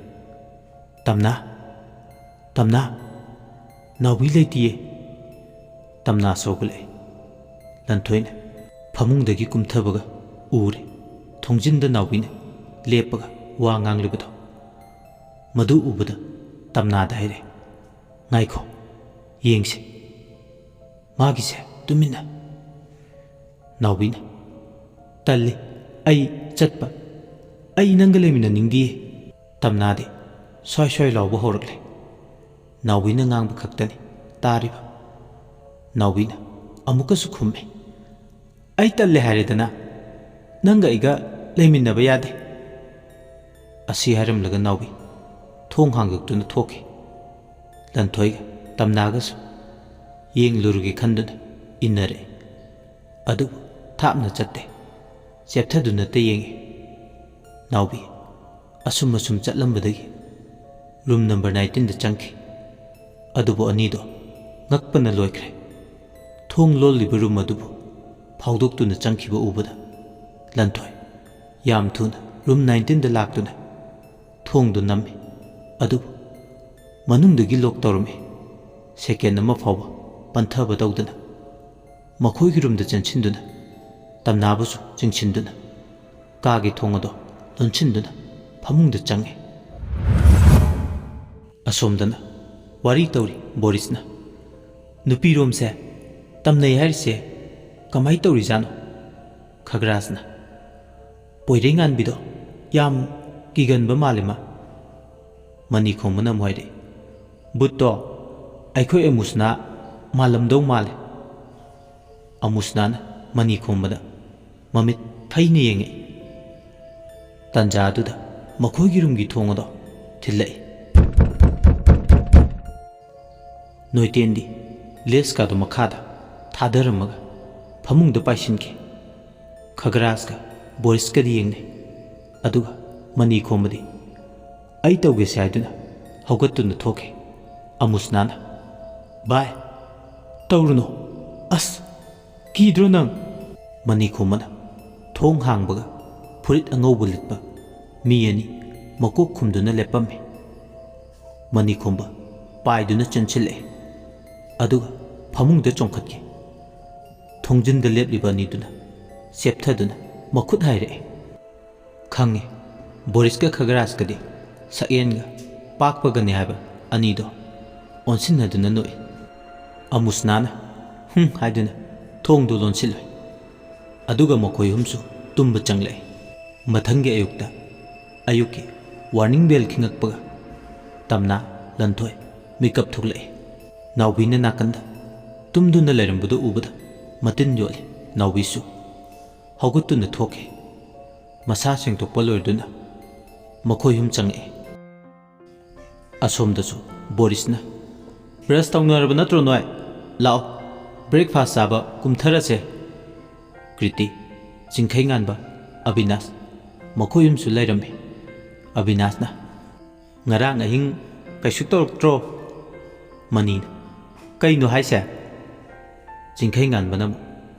"ꯇꯝꯅꯥ, "ꯇꯝꯅꯥ, ꯅꯥꯎꯕꯤ ꯂꯩꯇꯤꯌꯦ꯫" ꯇꯝꯅꯥꯁꯨ ꯍꯧꯒꯠꯂꯛꯑꯦ꯫ ꯂꯟꯊꯣꯏꯅ ꯐꯃꯨꯡꯗꯒꯤ ꯀꯨꯝꯊꯕꯒ ꯎꯔꯦ, ꯊꯣꯡꯖꯤꯟꯗ ꯅꯥꯎꯕꯤꯅ ꯂꯦꯞꯄꯒ ꯋꯥ ꯉꯥꯡꯂꯤꯕꯗꯣ꯫ ꯃꯗꯨ ꯎꯕꯗ ꯇꯝꯅꯥꯗ ꯍꯥꯏꯔꯦ, "ꯉꯥꯏꯈꯣ, ꯌꯦꯡꯁꯦ꯫ ꯃꯥꯒꯤꯁꯦ ꯇꯨꯃꯤꯟꯅ꯫" ꯅꯥꯎꯕꯤꯅ, "ꯇꯜꯂꯤ, ꯑꯩ ꯆꯠꯄ, ꯑꯩ ꯅꯪꯒ ꯂꯩꯃꯤꯟꯅꯅꯤꯡꯗꯤꯌꯦ꯫" ꯇꯝꯅꯥꯗꯤ ꯁ꯭ꯋꯥꯏ ꯁ꯭ꯋꯥꯏ ꯂꯥꯎꯕ ꯍꯧꯔꯛꯂꯦ꯫ ꯅꯥꯎꯕꯤꯅ ꯉꯥꯡꯕ ꯈꯛꯇꯅꯤ ꯇꯥꯔꯤꯕ꯫ ꯅꯥꯎꯕꯤꯅ ꯑꯃꯨꯛꯀꯁꯨ ꯈꯨꯝꯃꯦ, "ꯑꯩ ꯇꯜꯂꯦ ꯍꯥꯏꯔꯦꯗꯅ, ꯅꯪꯒ ꯑꯩꯒ ꯂꯩꯃꯤꯟꯅꯕ ꯌꯥꯗꯦ꯫" ꯑꯁꯤ ꯍꯥꯏꯔꯝꯂꯒ ꯅꯥꯎꯕꯤ ꯊꯣꯡ ꯍꯥꯡꯗꯣꯛꯇꯨꯅ ꯊꯣꯛꯈꯤ꯫ ꯂꯟꯊꯣꯏꯒ ꯇꯝꯅꯥꯒꯁꯨ ꯌꯦꯡꯂꯨꯔꯒꯦ ꯈꯟꯗꯨꯅ ꯏꯟꯅꯔꯛꯏ꯫ ꯑꯗꯨꯕꯨ ꯊꯥꯞꯅ ꯆꯠꯇꯦ, ꯆꯦꯞꯊꯗꯨꯅꯇ ꯌꯦꯡꯉꯤ꯫ ꯅꯥꯎꯕꯤ ꯑꯁꯨꯝ ꯑꯁꯨꯝ ꯆꯠꯂꯝꯕꯗꯒꯤ ꯔꯨꯝ ꯅꯝꯕꯔ ꯅꯥꯏꯟꯇꯤꯟꯗ ꯆꯪꯈꯤ꯫ ꯑꯗꯨꯕꯨ ꯑꯅꯤꯗꯣ ꯉꯛꯄꯅ ꯂꯣꯏꯈ꯭ꯔꯦ꯫ ꯊꯣꯡ ꯂꯣꯜꯂꯤꯕ ꯔꯨꯝ ꯑꯗꯨꯕꯨ ꯐꯥꯎꯗꯣꯛꯇꯨꯅ ꯆꯪꯈꯤꯕ ꯎꯕꯗ ꯂꯟꯊꯣꯏ ꯌꯥꯝ ꯊꯨꯅ ꯔꯨꯝ ꯅꯥꯏꯟꯇꯤꯟꯗ ꯂꯥꯛꯇꯨꯅ ꯊꯣꯡꯗꯨ ꯅꯝꯃꯤ꯫ ꯑꯗꯨꯕꯨ ꯃꯅꯨꯡꯗꯒꯤ ꯂꯣꯛ ꯇꯧꯔꯝꯃꯤ꯫ ꯁꯦꯀꯦꯟ ꯑꯃ ꯐꯥꯎꯕ ꯄꯟꯊꯕ ꯇꯧꯗꯅ ꯃꯈꯣꯏꯒꯤ ꯔꯨꯝꯗ ꯆꯦꯟꯁꯤꯟꯗꯨꯅ ꯇꯝꯅꯥꯕꯨꯁꯨ ꯆꯤꯡꯁꯤꯟꯗꯨꯅ ꯀꯥꯒꯤ ꯊꯣꯡ ꯑꯗꯣ ꯂꯣꯟꯁꯤꯟꯗꯨꯅ ꯐꯃꯨꯡꯗ ꯆꯪꯉꯤ꯫ ꯑꯁꯣꯝꯗꯅ ꯋꯥꯔꯤ ꯇꯧꯔꯤ ꯕꯣꯔꯤꯁꯅ, "ꯅꯨꯄꯤꯔꯣꯝꯁꯦ ꯇꯝꯅꯩ ꯍꯥꯏꯔꯤꯁꯦ ꯀꯃꯥꯏ ꯇꯧꯔꯤꯖꯥꯠꯅꯣ?" ꯈꯒ꯭ꯔꯥꯁꯅ, "ꯄꯣꯏꯔꯩꯉꯥꯟꯕꯤꯗꯣ ꯌꯥꯝ ꯀꯤꯒꯟꯕ ꯃꯥꯜꯂꯦ ꯃꯥ꯫" ꯃꯅꯤꯈꯣꯝꯕꯅ ꯑꯃꯨꯛ ꯍꯥꯏꯔꯛꯏ, "ꯕꯨꯠꯇꯣ ꯑꯩꯈꯣꯏ ꯑꯃꯨꯁꯅꯥ ꯃꯥꯜꯂꯝꯗꯧ ꯃꯥꯜꯂꯦ꯫" ꯑꯃꯨꯁꯅꯥꯅ ꯃꯅꯤꯈꯣꯝꯕꯗ ꯃꯃꯤꯠ ꯐꯩꯅ ꯌꯦꯡꯉꯛꯏ꯫ ꯇꯟꯖꯥ ꯑꯗꯨꯗ ꯃꯈꯣꯏꯒꯤ ꯔꯨꯝꯒꯤ ꯊꯣꯡ ꯑꯗꯣ ꯊꯤꯜꯂꯛꯏ꯫ ꯅꯣꯏꯇꯦꯟꯗꯤ ꯂꯦꯁꯀꯥꯗꯨ ꯃꯈꯥꯗ ꯊꯥꯗꯔꯝꯃꯒ ꯐꯃꯨꯡꯗ ꯄꯥꯏꯁꯤꯟꯈꯤ꯫ ꯈꯒ꯭ꯔꯥꯁꯀ ꯕꯣꯔꯤꯁꯀꯗꯤ ꯌꯦꯡꯅꯩ꯫ ꯑꯗꯨꯒ ꯃꯅꯤꯈꯣꯝꯕꯗꯤ "ꯑꯩ ꯇꯧꯒꯦꯁꯦ" ꯍꯥꯏꯗꯨꯅ ꯍꯧꯒꯠꯇꯨꯅ ꯊꯣꯛꯈꯤ꯫ ꯑꯃꯨꯁꯅꯥꯅ, "ꯚꯥꯏ, ꯇꯧꯔꯨꯅꯨ꯫ ꯑꯁ, ꯀꯤꯗ꯭ꯔꯣ ꯅꯪ?" ꯃꯅꯤꯈꯣꯝꯕꯅ ꯊꯣꯡ ꯍꯥꯡꯕꯒ ꯐꯨꯔꯤꯠ ꯑꯉꯧꯕ ꯂꯤꯠꯄ ꯃꯤ ꯑꯅꯤ ꯃꯀꯣꯛ ꯈꯨꯝꯗꯨꯅ ꯂꯦꯞꯄꯝꯃꯤ꯫ ꯃꯅꯤꯈꯣꯝꯕ ꯄꯥꯏꯗꯨꯅ ꯆꯦꯟꯁꯤꯜꯂꯛꯏ꯫ ꯑꯗꯨꯒ ꯐꯃꯨꯡꯗ ꯆꯣꯡꯈꯠꯈꯤ꯫ ꯊꯣꯡꯖꯤꯟꯗ ꯂꯦꯞꯂꯤꯕ ꯑꯅꯤꯗꯨꯅ ꯆꯦꯞꯊꯗꯨꯅ ꯃꯈꯨꯠ ꯍꯥꯏꯔꯛꯏ꯫ ꯈꯪꯉꯤ, ꯕꯣꯔꯤꯁꯀ ꯈꯒꯔꯥꯖꯀꯗꯤ ꯁꯛꯌꯦꯟꯒ ꯄꯥꯛꯄꯒꯅꯤ ꯍꯥꯏꯕ ꯑꯅꯤꯗꯣ ꯑꯣꯟꯁꯤꯟꯅꯗꯨꯅ ꯅꯣꯛꯏ꯫ ꯑꯃꯨꯁꯅꯥꯅ "ꯍꯨꯝ" ꯍꯥꯏꯗꯨꯅ ꯊꯣꯡꯗꯨ ꯂꯣꯟꯁꯤꯜꯂꯨꯏ꯫ ꯑꯗꯨꯒ ꯃꯈꯣꯏ ꯑꯍꯨꯝꯁꯨ ꯇꯨꯝꯕ ꯆꯪꯂꯛꯏ꯫ ꯃꯊꯪꯒꯤ ꯑꯌꯨꯛꯇ, ꯑꯌꯨꯛꯀꯤ ꯋꯥꯔꯅꯤꯡ ꯕꯦꯜ ꯈꯤꯡꯉꯛꯄꯒ ꯇꯝꯅꯥ, ꯂꯟꯊꯣꯏ ꯃꯤꯀꯞ ꯊꯣꯛꯂꯛꯏ꯫ ꯅꯥꯎꯕꯤꯅ ꯅꯥꯀꯟꯗ ꯇꯨꯝꯗꯨꯅ ꯂꯩꯔꯝꯕꯗꯨ ꯎꯕꯗ ꯃꯇꯤꯟ ꯌꯣꯠꯂꯤ꯫ ꯅꯥꯎꯕꯤꯁꯨ ꯍꯧꯒꯠꯇꯨꯅ ꯊꯣꯛꯈꯤ꯫ ꯃꯁꯥ ꯁꯦꯡꯗꯣꯛꯄ ꯂꯣꯏꯔꯗꯨꯅ ꯃꯈꯣꯏ ꯑꯍꯨꯝ ꯆꯪꯉꯛꯏ꯫ ꯑꯁꯣꯝꯗꯁꯨ ꯕꯣꯔꯤꯁꯅ, "ꯕ꯭ꯔꯁ ꯇꯧꯅꯔꯕ ꯅꯠꯇ꯭ꯔꯣ ꯅꯣꯏ? ꯂꯥꯛꯑꯣ, ꯕ꯭ꯔꯦꯛꯐꯥꯁ ꯆꯥꯕ ꯀꯨꯝꯊꯔꯁꯦ꯫" ꯀ꯭ꯔꯤꯇꯤ, ꯆꯤꯡꯈꯩ ꯉꯥꯟꯕ, ꯑꯕꯤꯅꯥꯁ ꯃꯈꯣꯏ ꯑꯍꯨꯝꯁꯨ ꯂꯩꯔꯝꯃꯤ꯫ ꯑꯕꯤꯅꯥꯁꯅ, "ꯉꯔꯥꯡ ꯑꯍꯤꯡ ꯀꯩꯁꯨ ꯇꯧꯔꯛꯇ꯭ꯔꯣ?" ꯃꯅꯤꯅ, "ꯀꯩꯅꯣ ꯍꯥꯏꯁꯦ?" ꯆꯤꯡꯈꯩ ꯉꯥꯟꯕꯅ ꯑꯃꯨꯛ,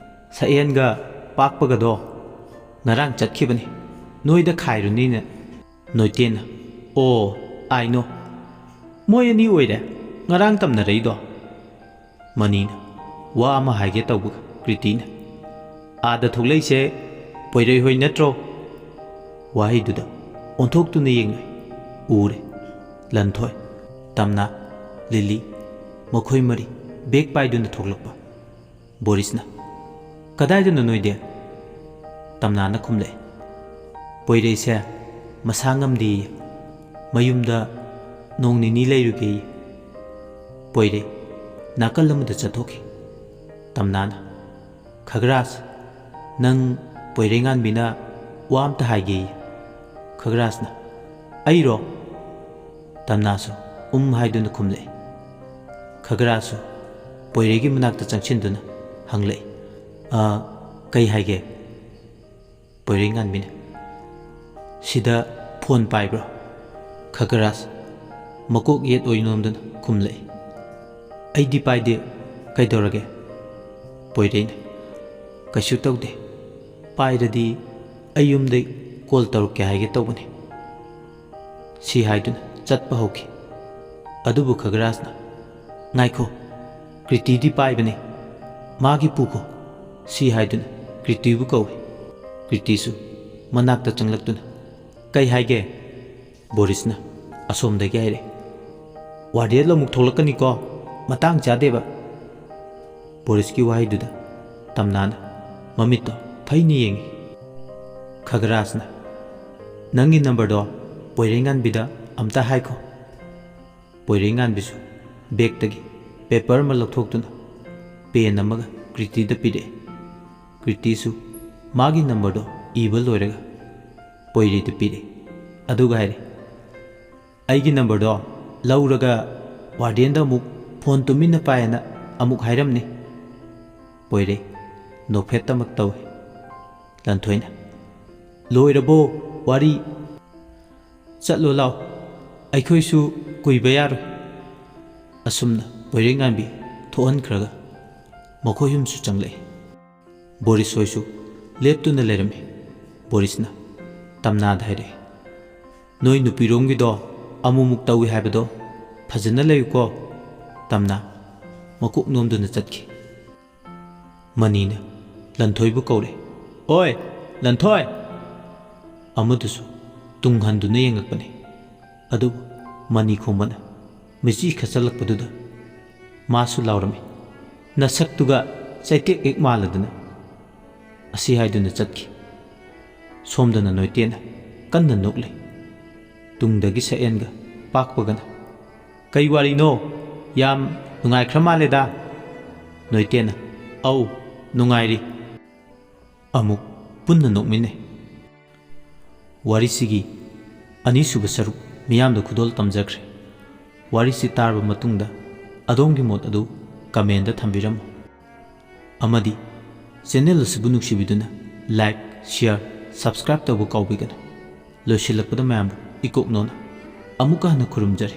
"ꯁꯛꯍꯦꯟꯒ ꯄꯥꯛꯄꯒꯗꯣ ꯉꯔꯥꯡ ꯆꯠꯈꯤꯕꯅꯤ, ꯅꯣꯏꯗ ꯈꯥꯏꯔꯨꯅꯤꯅ꯫" ꯅꯣꯏꯇꯦꯟꯅ, "ꯑꯣ, ꯑꯥꯏ ꯅꯣ꯫ ꯃꯣꯏ ꯑꯅꯤ ꯑꯣꯏꯔꯦ ꯉꯔꯥꯡ ꯇꯝꯅꯔꯛꯏꯗꯣ?" ꯃꯅꯤꯅ ꯋꯥ ꯑꯃ ꯍꯥꯏꯒꯦ ꯇꯧꯕꯒ ꯀ꯭ꯔꯤꯇꯤꯅ, "ꯑꯥꯗ ꯊꯣꯛꯂꯛꯏꯁꯦ ꯄꯣꯏꯔꯩ ꯍꯣꯏ ꯅꯠꯇ꯭ꯔꯣ?" ꯋꯥꯍꯩꯗꯨꯗ ꯑꯣꯟꯊꯣꯛꯇꯨꯅ ꯌꯦꯡꯂꯨꯏ꯫ ꯎꯔꯦ꯫ ꯂꯟꯊꯣꯏ, ꯇꯝꯅꯥ, ꯂꯤꯂꯤ, ꯃꯈꯣꯏ ꯃꯔꯤ ꯕꯦꯒ ꯄꯥꯏꯗꯨꯅ ꯊꯣꯛꯂꯛꯄ꯫ ꯕꯣꯔꯤꯁꯅ, "ꯀꯗꯥꯏꯗꯅꯣ ꯅꯣꯏꯗꯤ?" ꯇꯝꯅꯥꯅ ꯈꯨꯝꯂꯛꯏ, "ꯄꯣꯏꯔꯩꯁꯦ ꯃꯁꯥ ꯉꯝꯗꯦꯌꯦ, ꯃꯌꯨꯝꯗ ꯅꯣꯡ ꯅꯤꯅꯤ ꯂꯩꯔꯨꯒꯦꯌꯦ꯫" ꯄꯣꯏꯔꯩ ꯅꯥꯀꯜ ꯑꯃꯗ ꯆꯠꯊꯣꯛꯈꯤ꯫ ꯇꯝꯅꯥꯅ, "ꯈꯒ꯭ꯔꯥꯁ, ꯅꯪ ꯄꯣꯏꯔꯩꯉꯥꯟꯕꯤꯅ ꯋꯥ ꯑꯝꯇ ꯍꯥꯏꯒꯦꯌꯦ꯫" ꯈꯒ꯭ꯔꯥꯁꯅ, "ꯑꯩꯔꯣ?" ꯇꯝꯅꯥꯁꯨ ꯎꯝ ꯍꯥꯏꯗꯨꯅ ꯈꯨꯝꯂꯛꯏ꯫ ꯈꯒ꯭ꯔꯥꯁꯁꯨ ꯄꯣꯏꯔꯩꯒꯤ ꯃꯅꯥꯛꯇ ꯆꯪꯁꯤꯟꯗꯨꯅ ꯍꯪꯂꯛꯏ, "ꯑ, ꯀꯩ ꯍꯥꯏꯒꯦ?" ꯄꯣꯏꯔꯩꯉꯥꯟꯕꯤꯅ, "ꯁꯤꯗ ꯐꯣꯟ ꯄꯥꯏꯕ꯭ꯔꯣ?" ꯈꯒ꯭ꯔꯥꯁ ꯃꯀꯣꯛ ꯌꯦꯠ ꯑꯣꯏ ꯅꯣꯝꯗꯨꯅ ꯈꯨꯝꯂꯛꯏ, "ꯑꯩꯗꯤ ꯄꯥꯏꯗꯦ, ꯀꯩꯗꯧꯔꯒꯦ?" ꯄꯣꯏꯔꯩꯅ, "ꯀꯩꯁꯨ ꯇꯧꯗꯦ, ꯄꯥꯏꯔꯗꯤ ꯑꯩ ꯌꯨꯝꯗꯩ ꯀꯣꯜ ꯇꯧꯔꯛꯀꯦ ꯍꯥꯏꯒꯦ ꯇꯧꯕꯅꯤ꯫" ꯁꯤ ꯍꯥꯏꯗꯨꯅ ꯆꯠꯄ ꯍꯧꯈꯤ꯫ ꯑꯗꯨꯕꯨ ꯈꯒꯔꯥꯖꯅ, "ꯉꯥꯏꯈꯣ, ꯀ꯭ꯔꯤꯇꯤꯗꯤ ꯄꯥꯏꯕꯅꯤ, ꯃꯥꯒꯤ ꯄꯨꯈꯣ" ꯁꯤ ꯍꯥꯏꯗꯨꯅ ꯀ꯭ꯔꯤꯇꯤꯕꯨ ꯀꯧꯏ꯫ ꯀ꯭ꯔꯤꯇꯤꯁꯨ ꯃꯅꯥꯛꯇ ꯆꯪꯂꯛꯇꯨꯅ, "ꯀꯩ ꯍꯥꯏꯒꯦ?" ꯕꯣꯔꯤꯁꯅ ꯑꯁꯣꯝꯗꯒꯤ ꯍꯥꯏꯔꯛꯏ, "ꯋꯥꯔꯗꯦꯟ ꯑꯃꯨꯛ ꯊꯣꯛꯂꯛꯀꯅꯤꯀꯣ, ꯃꯇꯥꯡ ꯆꯥꯗꯦꯕ"꯫ ꯕꯣꯔꯤꯁꯀꯤ ꯋꯥꯍꯩꯗꯨꯗ ꯇꯝꯅꯥꯅ ꯃꯃꯤꯠꯇꯣ ꯐꯩꯅ ꯌꯦꯡꯏ꯫ ꯈꯒꯔꯥꯖꯅ, "ꯅꯪꯒꯤ ꯅꯝꯕꯔꯗꯣ ꯄꯣꯏꯔꯩꯉꯥꯟꯕꯤꯗ ꯑꯝꯇ ꯍꯥꯏꯈꯣ"꯫ ꯄꯣꯏꯔꯩꯉꯥꯟꯕꯤꯁꯨ ꯕꯦꯛꯇꯒꯤ ꯄꯦꯄꯔ ꯑꯃ ꯂꯧꯊꯣꯛꯇꯨꯅ ꯄꯦꯟ ꯑꯃꯒ ꯀ꯭ꯔꯤꯇꯤꯗ ꯄꯤꯔꯛꯏ꯫ ꯀ꯭ꯔꯤꯇꯤꯁꯨ ꯃꯥꯒꯤ ꯅꯝꯕꯔꯗꯣ ꯏꯕ ꯂꯣꯏꯔꯒ ꯄꯣꯏꯔꯩꯗ ꯄꯤꯔꯛꯏ꯫ ꯑꯗꯨꯒ ꯍꯥꯏꯔꯦ, "ꯑꯩꯒꯤ ꯅꯝꯕꯔꯗꯣ ꯂꯧꯔꯒ ꯋꯥꯔꯗꯦꯟꯗ ꯑꯃꯨꯛ ꯐꯣꯟ ꯇꯨꯃꯤꯟꯅ ꯄꯥꯏꯌꯦꯅ ꯑꯃꯨꯛ ꯍꯥꯏꯔꯝꯅꯤ"꯫ ꯄꯣꯏꯔꯩ ꯅꯣꯛꯐꯦꯠꯇꯃꯛ ꯇꯧꯏ꯫ ꯂꯟꯊꯣꯏꯅ, "ꯂꯣꯏꯔꯕꯣ ꯋꯥꯔꯤ? ꯆꯠꯂꯣ ꯂꯥꯎ, ꯑꯩꯈꯣꯏꯁꯨ ꯀꯨꯏꯕ ꯌꯥꯔꯣꯏ"꯫ ꯑꯁꯨꯝꯅ ꯄꯣꯏꯔꯩꯉꯥꯟꯕꯤ ꯊꯣꯛꯍꯟꯈ꯭ꯔꯒ ꯃꯈꯣꯏ ꯑꯍꯨꯝꯁꯨ ꯆꯪꯂꯛꯏ꯫ ꯕꯣꯔꯤꯁ ꯍꯣꯏꯁꯨ ꯂꯦꯞꯇꯨꯅ ꯂꯩꯔꯝꯃꯤ꯫ ꯕꯣꯔꯤꯁꯅ ꯇꯝꯅꯥꯗ ꯍꯥꯏꯔꯛꯏ, "ꯅꯣꯏ ꯅꯨꯄꯤꯔꯣꯝꯒꯤꯗꯣ ꯑꯃꯨꯛꯃꯨꯛ ꯇꯧꯏ ꯍꯥꯏꯕꯗꯣ ꯐꯖꯅ ꯂꯩꯌꯨꯀꯣ"꯫ ꯇꯝꯅꯥ ꯃꯀꯣꯛ ꯅꯣꯝꯗꯨꯅ ꯆꯠꯈꯤ꯫ ꯃꯅꯤꯅ ꯂꯟꯊꯣꯏꯕꯨ ꯀꯧꯔꯦ, "ꯑꯣꯏ, ꯂꯟꯊꯣꯏ!" ꯑꯃꯗꯨꯁꯨ ꯇꯨꯡ ꯍꯟꯗꯨꯅ ꯌꯦꯡꯉꯛꯄꯅꯤ꯫ ꯑꯗꯨꯕꯨ ꯃꯅꯤ ꯈꯣꯝꯕꯅ ꯃꯤꯠꯆꯤ ꯈꯠꯆꯜꯂꯛꯄꯗꯨꯗ ꯃꯥꯁꯨ ꯂꯥꯎꯔꯝꯃꯤ, "ꯅꯁꯛꯇꯨꯒ ꯆꯩꯇꯦꯛ ꯍꯦꯛ ꯃꯥꯜꯂꯗꯅ!" ꯑꯁꯤ ꯍꯥꯏꯗꯨꯅ ꯆꯠꯈꯤ꯫ ꯁꯣꯝꯗꯅ ꯅꯣꯏꯇꯦꯅ ꯀꯟꯅ ꯅꯣꯛꯂꯤ꯫ ꯇꯨꯡꯗꯒꯤ ꯁꯛꯑꯦꯟꯒ ꯄꯥꯛꯄꯒꯅ, "ꯀꯩ ꯋꯥꯔꯤꯅꯣ? ꯌꯥꯝ ꯅꯨꯡꯉꯥꯏꯈ꯭ꯔ ꯃꯥꯜꯂꯦꯗ"꯫ ꯅꯣꯏꯇꯦꯅ, "ꯑꯧ, ꯅꯨꯡꯉꯥꯏꯔꯤ"꯫ ꯑꯃꯨꯛ ꯄꯨꯟꯅ ꯅꯣꯛꯃꯤꯟꯅꯩ꯫ ꯋꯥꯔꯤꯁꯤꯒꯤ ꯑꯅꯤꯁꯨꯕ ꯁꯔꯨꯛ ꯃꯤꯌꯥꯝꯗ ꯈꯨꯗꯣꯜ ꯇꯝꯖꯈ꯭ꯔꯦ꯫ ꯋꯥꯔꯤꯁꯤ ꯇꯥꯔꯕ ꯃꯇꯨꯡꯗ ꯑꯗꯣꯝꯒꯤ ꯃꯣꯠ ꯑꯗꯨ ꯀꯃꯦꯟꯗ ꯊꯝꯕꯤꯔꯝꯃꯨ꯫ ꯑꯃꯗꯤ ꯆꯦꯅꯦꯜ ꯑꯁꯤꯕꯨ ꯅꯨꯡꯁꯤꯕꯤꯗꯨꯅ ꯂꯥꯏꯛ, ꯁꯤꯌꯥꯔ, ꯁꯕꯁꯀ꯭ꯔꯥꯏꯕ ꯇꯧꯕ ꯀꯥꯎꯕꯤꯒꯅꯨ꯫ ꯂꯣꯏꯁꯤꯜꯂꯛꯄꯗ ꯃꯌꯥꯝꯕꯨ ꯏꯀꯣꯛ ꯅꯣꯟꯅ ꯑꯃꯨꯛꯀ ꯍꯟꯅ ꯈꯨꯔꯨꯝꯖꯔꯤ꯫